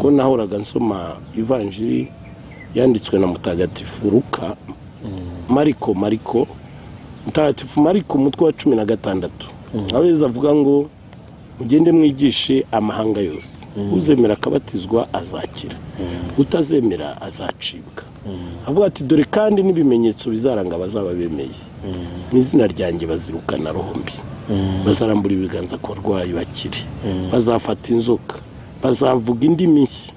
ko nahoraga nsoma ivanjiri yanditswe na Mutagatifu Luka, Mariko, Mutagatifu Mariko, umutwe wa 16, aho Yezu avuga ngo: "Mugende mwigishe amahanga yose, uzemera akabatizwa azakira, utazemera azacibwa." Avuga ati: "Dore kandi n'ibimenyetso bizaranga abazaba bemeye: mu izina ryanjye bazirukana roho mbi, bazarambura ibiganza ku barwayi bakire, bazafata inzoka." Bazavuga indimi nshya,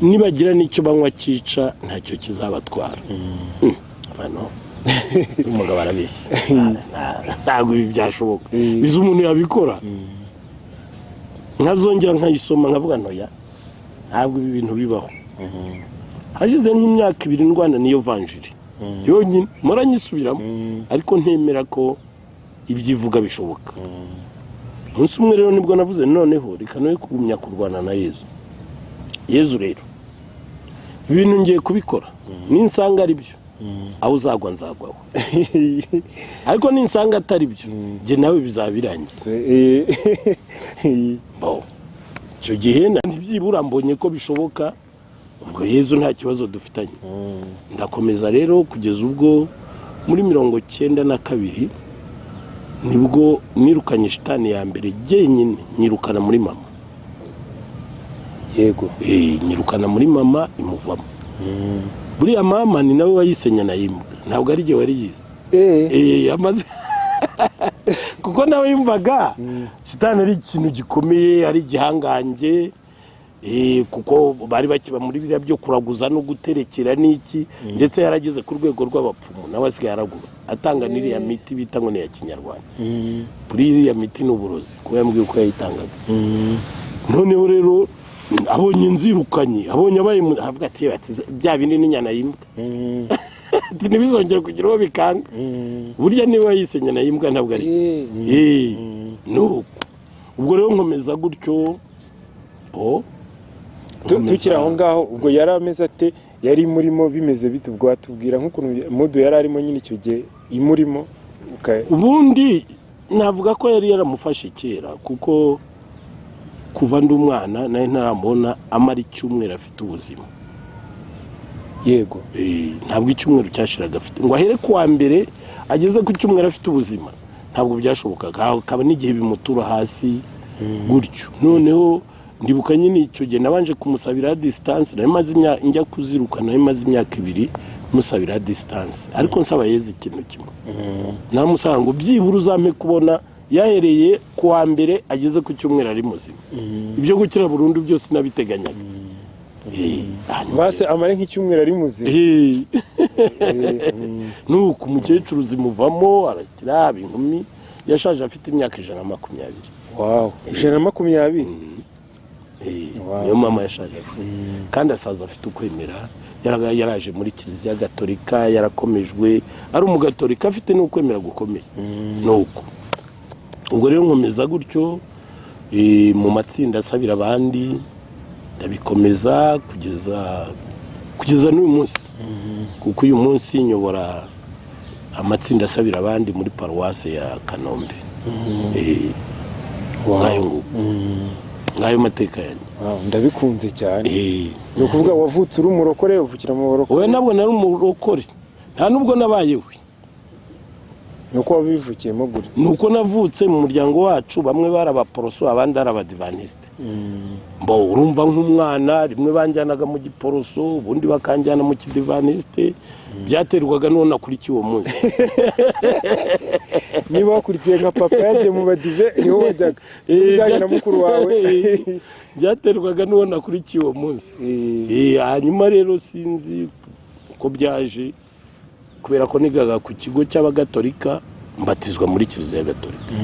nibagira n'icyo banywa cyica ntacyo kizabatwara. Bano umugabo arabeshya. Ntabwo ibi byashoboka. Biza umuntu yabikora. Nkazongera nkayisoma, nkavuga ntoya, ntabwo ibi bintu bibaho. Hashize nk'imyaka 2 ndwana niyo vanjiri yonyine, muranyisubiramo, ariko ntemera ko ibyo ivuga bishoboka. Umunsi umwe rero nibwo navuze, noneho reka noye kugumya kurwana na Yezu. Yezu rero, ibintu ngiye kubikora, ninsanga ari byo, aho uzagwa nzagwaho, ariko ninsanga atari byo, njye nawe bizaba birangiye. Bo icyo gihe byibura mbonye ko bishoboka, ubwo Yezu nta kibazo dufitanye. Ndakomeza rero kugeza ubwo muri 92 nibwo nirukanye shitani ya mbere jyenyine, nyirukana muri mama. Nyirukana muri mama, imuvamo. Buriya mama ni nawe wayisenya na yimbwa, ntabwo ari jye wari yize. Amaze kuko nawe yumvaga shitani ari ikintu gikomeye, ari igihangange, kuko bari bakiba muri biriya byo kuraguza no guterekera n'iki, ndetse yarageze ku rwego rw'abapfumu, nawe asigaye aragura, atanga n'iriya miti bita ngo ni iya kinyarwanda. Buri iriya miti ni uburozi, kuko yambwiye uko yayitangaga. Noneho rero abonye nzirukanye, abonye abaye aravuga ati, "Yewe," ati, bya bindi n'inyana y'imbwa, ati ntibizongere kugira uwo bikanga. Burya niba yise nyana y'imbwa ntabwo ari nuko ubwo rero nkomeza gutyo bo. Tukiri aho ngaho, ubwo yari ameze ate? Yari imurimo bimeze bite? Ubwo watubwira nk'ukuntu mudu yari arimo nyine icyo gihe imurimo Ubundi navuga ko yari yaramufashe kera, kuko kuva ndi umwana nari ntaramubona amara icyumweru afite ubuzima. Ntabwo icyumweru cyashiraga afite, ngo ahere ku wa mbere ageze ku cyumweru afite ubuzima, ntabwo byashobokaga. Hakaba n'igihe bimutura hasi gutyo. Noneho ndibuka nyine icyo gihe nabanje kumusabira distance, nari maze imyaka njya kuziruka, nari maze imyaka 2 musabira distance, ariko nsaba Yezu ikintu kimwe. Namusaba ngo byibura uzampe kubona yahereye ku wa mbere ageze ku cyumweru ari muzima. Ibyo gukira burundu byose nabiteganyaga. Hanyuma Base amare nk'icyumweru ari muzima. Nuko umukecuru zimuvamo, arakira, aba inkumi. Yashaje afite imyaka 120. Wow, 120! Niyo mama yashaje afite, kandi asaza afite ukwemera. Yaraje muri Kiliziya Gatolika, yarakomejwe ari umugatolika, afite n'ukwemera gukomeye. Nuko ubwo rero nkomeza gutyo, mu matsinda asabira abandi, ndabikomeza kugeza n'uyu munsi, kuko uyu munsi nyobora amatsinda asabira abandi muri paruwase ya Kanombe. Ngayo nguko, ngayo mateka yanjye. Wow, ndabikunze cyane. Ni ukuvuga wavutse uri umurokore, uvukira mu barokore? Wowe ntabwo nari umurokore, nta nubwo nabayewe. Ni uko wabivukiyemo gutya? Ni uko navutse mu muryango wacu bamwe bari abaporoso, abandi ari abadivanisite. Mbo urumva nk'umwana rimwe banjyanaga mu giporoso, ubundi bakanjyana mu kidivanisite, byaterwaga n'uwo nakurikiye uwo munsi. Niba wakurikiye nka papa yagiye mu badive, niho wajyaga ujyanye na mukuru wawe. Byaterwaga n'uwo nakurikiye uwo munsi. Hanyuma rero sinzi uko byaje, kubera ko nigaga ku kigo cy'abagatolika, mbatizwa muri Kiliziya Gatolika.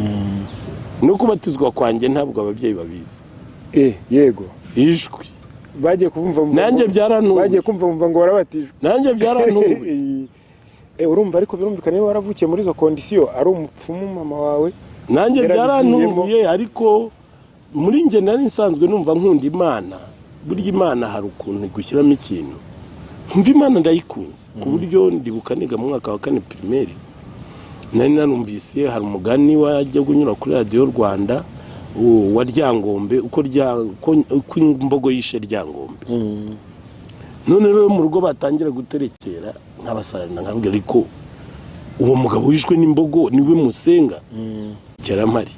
No kubatizwa kwanjye ntabwo ababyeyi babizi. Yego. Ishwi. Bagiye kumva Nanjye byarantunguye. Bagiye kumva bumva ngo warabatijwe. Nanjye byarantunguye. Urumva, ariko birumvikana niba waravukiye muri izo conditions, ari umupfumu mama wawe. Nanjye Yarabigiyemo. byarantunguye, ariko muri njye nari nsanzwe numva nkunda Imana. Burya Imana hari ukuntu igushyiramo ikintu, nkumva Imana ndayikunze, ku buryo ndibuka niga mu mwaka wa kane primaire, nari narumvise hari umugani wajya unyura kuri Radiyo Rwanda wa Ryangombe, uko imbogo yishe Ryangombe. None rero mu rugo batangira guterekera, nkabasarana, nkabwira, ariko uwo mugabo wishwe n'imbogo niwe musenga? Mpari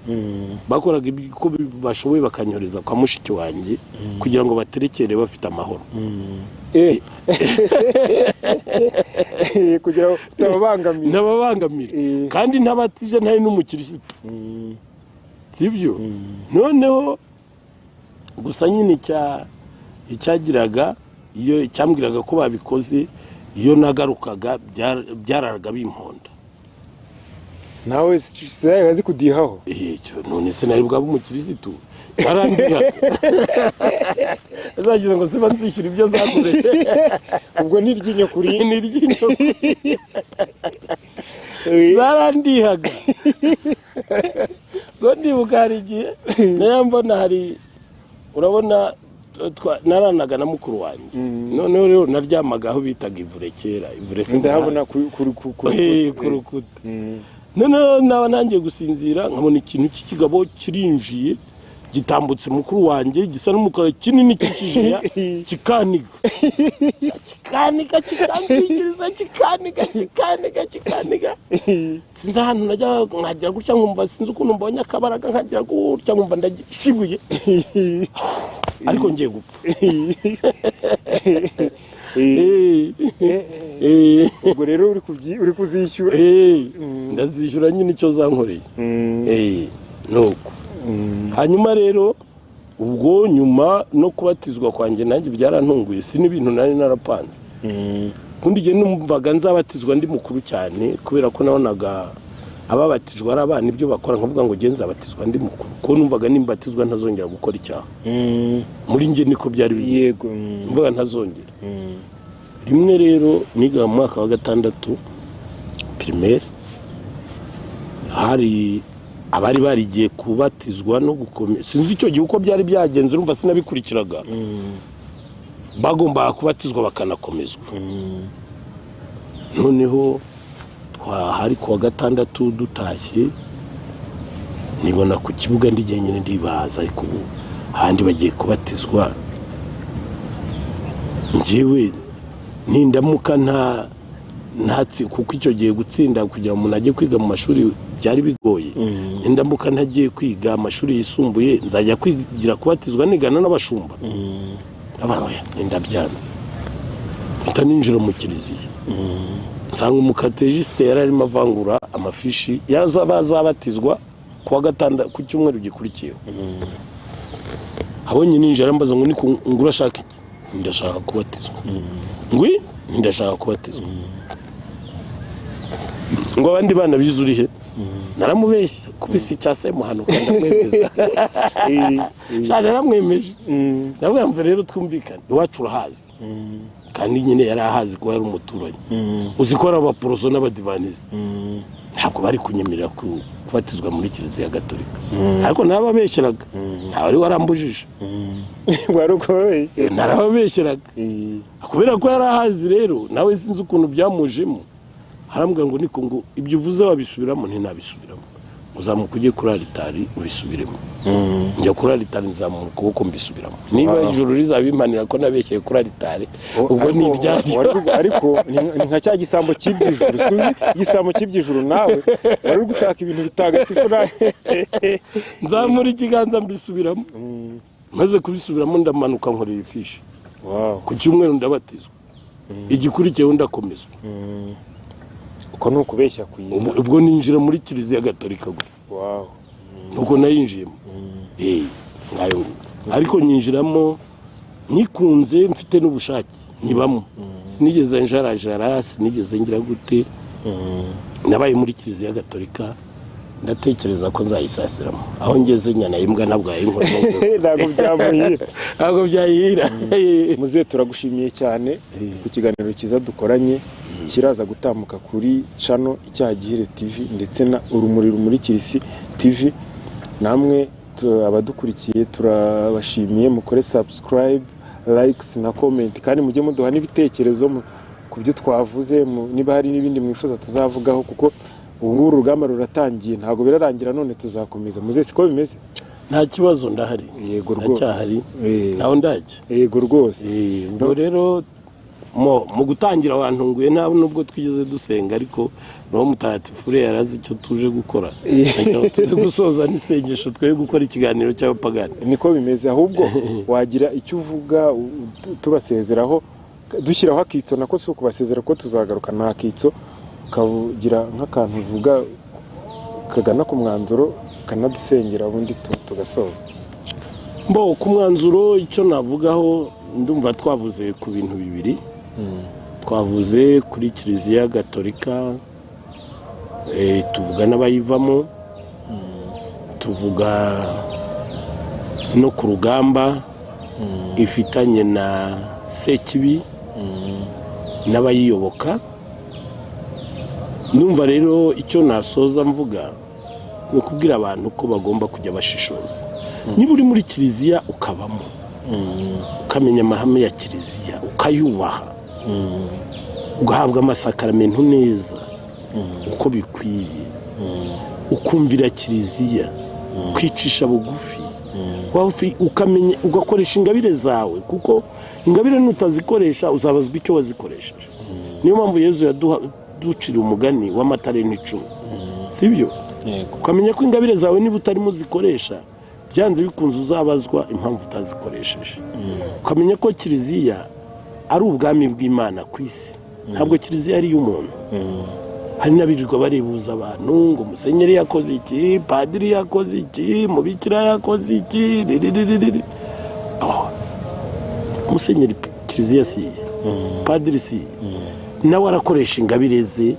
bakoraga uko bashoboye bakanyohereza kwa mushiki wanjye kugira ngo baterekere bafite amahoro. Kugira ngo utababangamira. Ntababangamira. Kandi ntabatije, ntari n'umukirisitu, sibyo? Noneho Gusa nyine icyagiraga iyo cyambwiraga ko babikoze, iyo nagarukaga byararaga bimponda. Nawe zari zikudihaho? None se nari bwaba umukirisitu? Zarandiraga, zagize ngo siba nzishyura ibyo zakoreye. Ubwo ni iryinyo kuri Ni iryinyo, zarandihaga. Ngo ndibuka hari igihe nayo mbona hari, urabona naranaga na mukuru wanjye, noneho rero naryamaga aho bitaga ivure kera, ivure se ndahabona ku rukuta. Noneho naba nangiye gusinzira, nkabona ikintu cy'ikigabo kirinjiye, gitambutse mukuru wanjye, gisa n'umukara, kinini, cy'ikijiya, kikaniga, kikaniga, kikansingiriza, kikaniga, kikaniga, kikaniga. Sinzi ahantu najya, nkagira gutya nkumva sinzi ukuntu mbonye akabaraga, nkagira gutya nkumva ndagishibuye, ariko ngiye gupfa. Ubwo rero uri kuzishyura? Ndazishyura nyine icyo zankoreye. Nuko hanyuma rero ubwo nyuma no kubatizwa kwanjye nanjye byarantunguye, si n'ibintu nari narapanze. Kundi igihe numvaga nzabatizwa ndi mukuru cyane, kubera ko nabonaga ababatijwe ari abana ibyo bakora, nkavuga ngo nge nzabatizwa ndi mukuru, kuko numvaga nimbatizwa ntazongera gukora icyaha. Muri nge niko byari bimeze, mvuga ntazongera. Rimwe rero niga mu mwaka wa 6 primaire, hari abari barigiye kubatizwa no gukomeza, sinzi icyo gihe uko byari byagenze, urumva sinabikurikiraga. Bagombaga kubatizwa bakanakomezwa. Noneho hari kuwa gatandatu dutashye, nibona ku kibuga ndi jyenyine, ndibaza ariko ubu ahandi bagiye kubatizwa, njyewe nindamuka nta ntatsi, kuko icyo gihe gutsinda kugira ngo umuntu ajye kwiga mu mashuri byari bigoye, nindamuka ntagiye kwiga amashuri yisumbuye nzajya kwigira kubatizwa nigana n'abashumba. Ndabyanze, mpita ninjira mu kiliziya, nsanga umukategisite yari arimo avangura amafishi bazabatizwa kuwa gatandatu ku cyumweru gikurikiyeho. Abonye ninjira arambaza ngo niko urashaka iki? Ndashaka kubatizwa. Ngwi ndashaka kubatizwa. Ngo abandi bana bize uri he? Naramubeshye kubisi cya Semuhanuka ndamwemeza. Cyane naramwemeje. Ndavuga ngo rero twumvikane, iwacu urahazi. Kandi nyine yari ahazi ko yari umuturanyi. Uzi ko ari abaporoso n'abadivanisite. Ntabwo bari kunyemerera kubatizwa muri Kiliziya Gatolika. Ariko narababeshyeraga. Ntawe wari warambujije. Narababeshyeraga. Kubera ko yari ahazi rero, nawe sinzi ukuntu byamujemo. Harambwira ngo niko ngo ibyo uvuze wabisubiramo, ntinabisubiramo. Uzamuka ujye kuri alitari ubisubiremo. Njya kuri alitari nzamura ukuboko mbisubiramo. Niba ijuru rizabimpanira ko nabeshyeye kuri alitari, ubwo ni iryaryo. Ariko ni nka cya gisambo cy'iby'ijuru, suzi igisambo cy'iby'ijuru, nawe wari uri gushaka ibintu bitagatifu nawe. Nzamura ikiganza mbisubiramo. Maze kubisubiramo ndamanuka nkorera ifishi. Ku cyumweru ndabatizwa. Igikurikiyeho ndakomezwa. Uko ni ukubeshya kwiza. Ubwo ninjira muri Kiliziya Gatolika gutyo. Nuko nayinjiyemo. Ngayo ngo. Ariko nyinjiramo nyikunze, mfite n'ubushake, nyibamo. Sinigeze njarajara, sinigeze ngira gute. Nabaye muri Kiliziya Gatolika, ndatekereza ko nzayisasiramo. Aho ngeze nyana imbwa ntabwo yayinkora. Ntabwo byamuhira. Ntabwo byayihira. Muze turagushimiye cyane ku kiganiro cyiza dukoranye. Kiraza gutambuka kuri channel Icyaha Gihire TV ndetse na Urumuri Rumurikira Isi TV. Namwe abadukurikiye turabashimiye, mukore subscribe, likes na comment, kandi mujye muduha n'ibitekerezo ku byo twavuze, niba hari n'ibindi mwifuza tuzavugaho, kuko ubu ngubu urugamba ruratangiye, ntabwo birarangira, none tuzakomeza. Muze siko bimeze? Nta kibazo, ndahari. Yego rwose. Ndacyahari. Naho ndajya. Yego rwose. Ubwo rero mu gutangira abantu nguye nta nubwo twigeze dusenga, ariko Roho Mutagatifu yarazi icyo tuje gukora. Tuzi gusoza n'isengesho, twe gukora ikiganiro cy'abapagani. Niko bimeze. Ahubwo wagira icyo uvuga tubasezeraho, dushyiraho akitso, nako si ukubasezera ko tuzagaruka, nta kitso, ukagira nk'akantu uvuga kagana ku mwanzuro, kanadusengera, ubundi tugasoza. Bo ku mwanzuro, icyo navugaho, ndumva twavuze ku bintu bibiri. Twavuze kuri Kiliziya Gatolika, tuvuga n'abayivamo, tuvuga no ku rugamba ifitanye na Sekibi n'abayiyoboka. Ndumva rero icyo nasoza mvuga ni ukubwira abantu ko bagomba kujya bashishoza. Niba uri muri kiliziya, ukabamo, ukamenya amahame ya kiliziya, ukayubaha, ugahabwa amasakaramentu neza uko bikwiye, ukumvira kiliziya, kwicisha bugufi, ukamenya ugakoresha ingabire zawe, kuko ingabire nutazikoresha uzabazwa icyo wazikoresheje. Niyo mpamvu Yezu yaduciriye umugani w'amatarenti 10, sibyo? Yego. Ukamenya ko ingabire zawe niba utarimo uzikoresha, byanze bikunze uzabazwa impamvu utazikoresheje. Ukamenya ko kiliziya ari ubwami bw'Imana ku isi, ntabwo kiliziya ari iy'umuntu. Hari n'abirirwa barebuza abantu ngo musenyeri yakoze iki, padiri yakoze iki, mubikira yakoze iki, ririririri. Oh. Musenyeri kiliziya si iye, padiri si iye, nawe arakoresha ingabire ze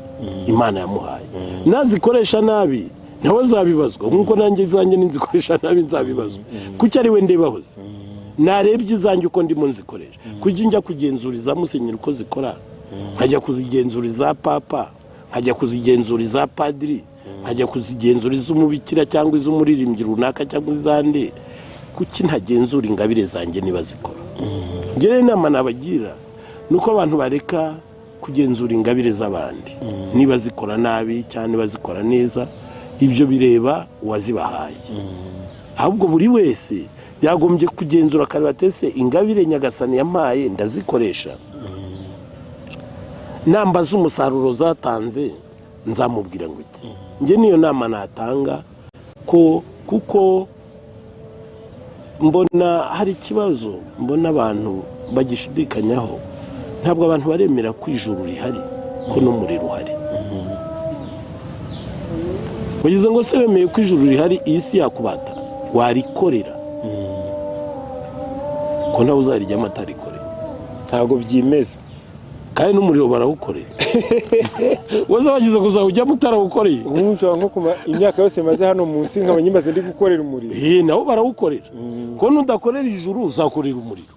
Imana yamuhaye. Nazikoresha nabi nawe azabibazwa, nk'uko nanjye izanjye ninzikoresha nabi nzabibazwa. Kuki ari we ndebahoze? Narebye izanjye uko ndimo nzikoresha. Kuki njya kugenzura iza musenyeri uko zikora, nkajya kuzigenzura iza papa, nkajya kuzigenzura iza padiri, nkajya kuzigenzura iz'umubikira cyangwa iz'umuririmbyi runaka cyangwa izande? Kuki ntagenzura ingabire zanjye niba zikora? Njye rero inama nabagira ni uko abantu bareka kugenzura ingabire z'abandi niba zikora nabi cyangwa niba zikora neza. Ibyo bireba uwazibahaye. Ahubwo buri wese yagombye kugenzura akareba ati: "Ese ingabire Nyagasani yampaye ndazikoresha? Namba z'umusaruro zatanze nzamubwira ngo iki?" Njye niyo nama natanga, ko kuko mbona hari ikibazo, mbona abantu bagishidikanyaho. Ntabwo abantu baremera ko ijuru rihari, ko n'umuriro uhari. Wagize ngo se wemeye ko ijuru rihari, iyi si yakubata warikorera, ko nawe uzarijyamo atarikorera? Ntabwo byimeza. Kandi n'umuriro barawukorera. Wowe wagize kuzawujyamo utarawukoreye? Ubu nshobora nko kuma imyaka yose maze hano munsi nkaba nyimaze ndi gukorera umuriro. Nabo barawukorera. Ko nudakorera ijuru uzakorera umuriro.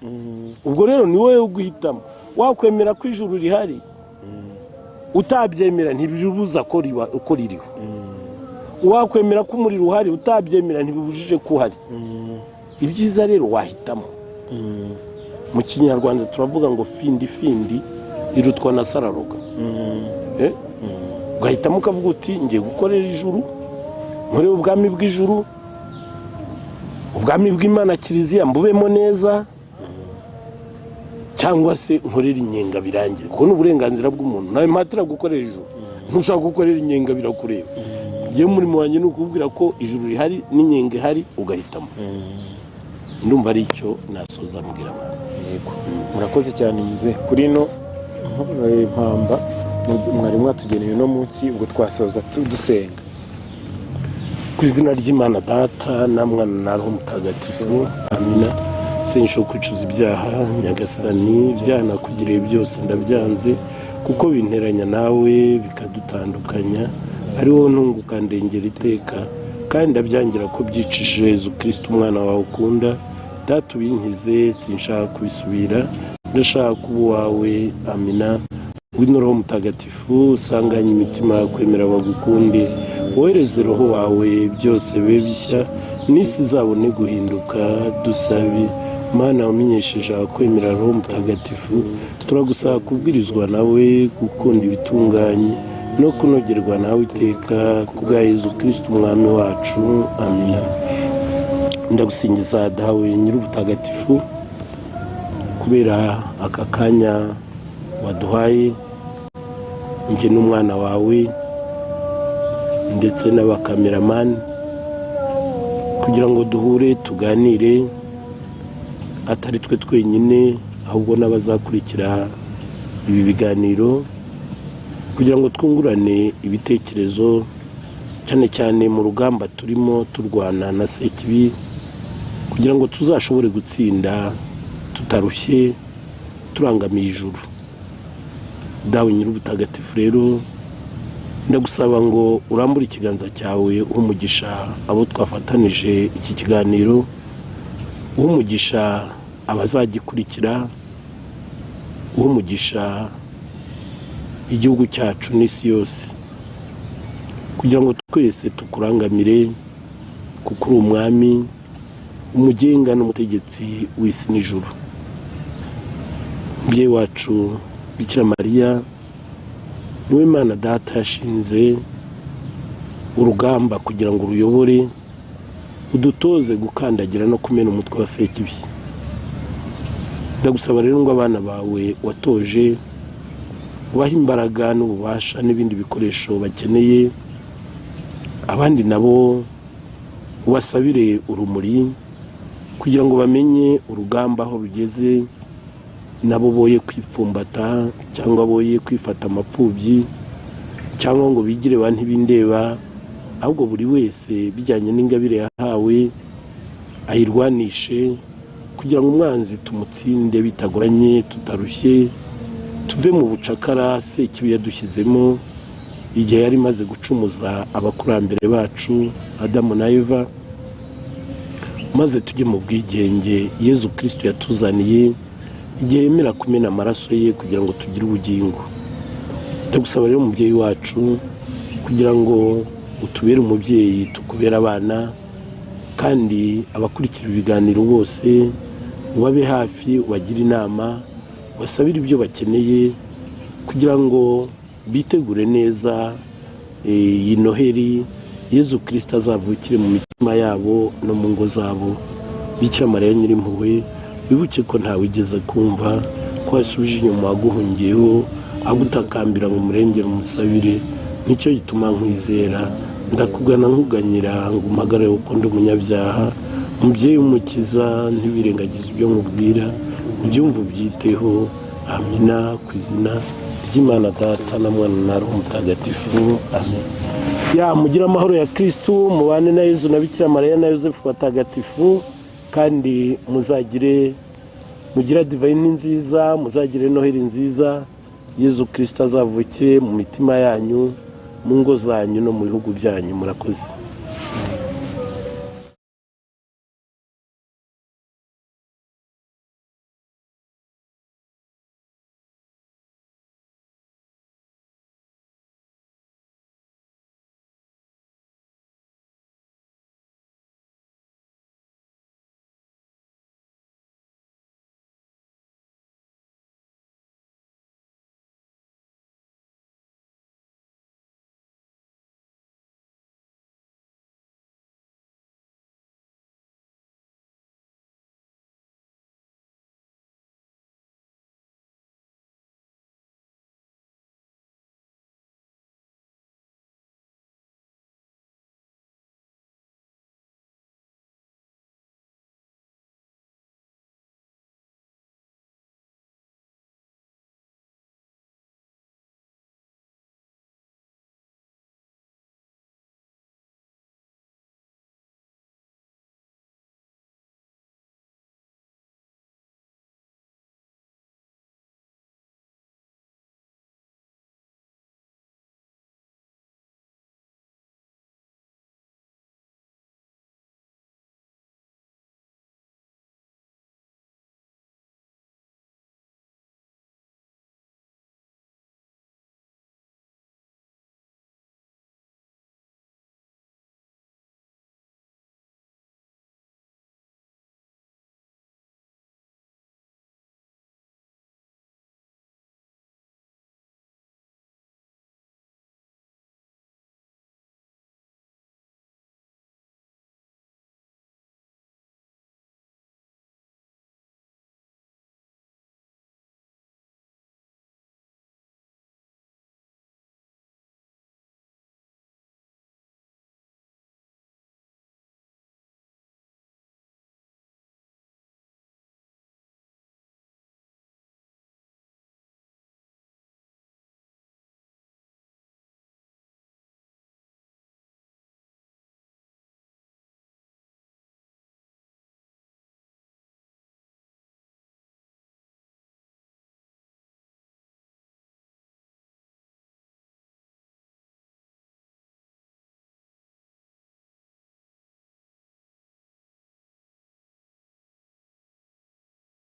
Ubwo rero ni wowe guhitamo, wakwemera ko ijuru rihari, utabyemera ntibibuza ko ko ririho. Wakwemera ko umuriro uhari, utabyemera ntibibujije ko uhari. Ibyiza rero wahitamo. Mu Kinyarwanda turavuga ngo findi findi irutwa na sararoga. Ugahitamo ukavuga uti: "Ngiye gukorera ijuru, nkorere ubwami bw'ijuru, ubwami bw'Imana, kiliziya mbubemo neza, cyangwa se nkorere inyenga birangire," kuko ni uburenganzira bw'umuntu. Nawe mpatira gukorera ijuru, ntushaka gukorera inyenga birakureba. Ngewe umurimo wanjye ni ukubwira ko ijuru rihari n'inyenga ihari, ugahitamo. Ndumva ari icyo nasoza mbwira abantu. Yego, murakoze cyane muze kuri ino mpamba mwari mwatugeneye uno munsi. Ubwo twasoza dusenga. Ku izina ry'Imana Data na Mwana na Roho Mutagatifu, amina. Sinshobora kwicuza ibyaha, Nyagasani. Ibyaha nakugiriye byose ndabyanze, kuko binteranya nawe bikadutandukanya. Ari wowe ntunguka ndengera iteka, kandi ndabyangira ko byicishije Yezu Kirisiti umwana wawe ukunda. Data, ubinkize, sinshaka kubisubira, ndashaka kuba uwawe, amina. Ngwino Roho Mutagatifu, usanganye imitima kwemera bagukunde. Wohereze Roho wawe, byose bibe bishya, n'isi izabone guhinduka. Dusabe. Mana wamenyesheje abakwemera Roho Mutagatifu, turagusaba kubwirizwa nawe gukunda ibitunganye no kunogerwa nawe iteka, ku bwa Yezu Kirisiti umwami wacu, amina. Ndagusingiza Dawe Nyir'ubutagatifu, kubera aka kanya waduhaye, njye n'umwana wawe ndetse n'abakameramani, kugira ngo duhure tuganire, atari twe twenyine ahubwo n'abazakurikira ibi biganiro, kugira ngo twungurane ibitekerezo, cyane cyane mu rugamba turimo turwana na Sekibi. Kugira ngo tuzashobore gutsinda tutarushye, turangamiye ijuru. Dawe Nyir'ubutagatifu rero, ndagusaba ngo urambure ikiganza cyawe, uhe umugisha abo twafatanije iki kiganiro, uhe umugisha abazagikurikira, uhe umugisha igihugu cyacu n'isi yose, kugira ngo twese tukurangamire, kuko uri umwami, umugenga n'umutegetsi w'isi n'ijuru. Mubyeyi wacu Bikira Mariya, niwe Imana Data yashinze urugamba kugira ngo uruyobore, udutoze gukandagira no kumena umutwe wa Sekibi. Ndagusaba rero ngo abana bawe watoje ubahe imbaraga n'ububasha n'ibindi bikoresho bakeneye, abandi nabo ubasabire urumuri kugira ngo bamenye urugamba aho rugeze, nabo boye kwipfumbata cyangwa boye kwifata amapfubyi cyangwa ngo bigire ba ntibindeba, ahubwo buri wese bijyanye n'ingabire yahawe ayirwanishe, kugira ngo umwanzi tumutsinde bitagoranye, tutarushye, tuve mu bucakara Sekibi yadushyizemo igihe yari imaze gucumuza abakurambere bacu Adamu na Eva, maze tujye mu bwigenge Yezu Kristo yatuzaniye igihe yemera kumena amaraso ye kugira ngo tugire ubugingo. Ndagusaba rero, umubyeyi wacu, kugira ngo utubere umubyeyi, tukubere abana, kandi abakurikira ibiganiro bose ubabe hafi, ubagire inama, ubasabire ibyo bakeneye kugira ngo bitegure neza iyi Noheli, Yezu Kirisita azavukire mu mitima yabo no mu ngo zabo. Bikira Mariya Nyirimpuhwe, wibuke ko ntawe wigeze kumva ko wasubije inyuma waguhungiyeho agutakambira ngo umurengere, umusabire. Nicyo gituma nkwizera, ndakugana nkuganyira ngo umpagare kuko ndi umunyabyaha. Mubyeyi w'Umukiza, ntiwirengagize ibyo nkubwira, ubyumve, ubyiteho. Amina. Ku izina ry'Imana Data na Mwana na Roho Mutagatifu, amen. Ya mugire amahoro ya Kirisitu, mubane na Yezu na Bikira Mariya na Yosefu batagatifu, kandi muzagire mugire divayini nziza, muzagire Noheli nziza. Yezu Kirisita azavukire mu mitima yanyu, mu ngo zanyu no mu bihugu byanyu. Murakoze.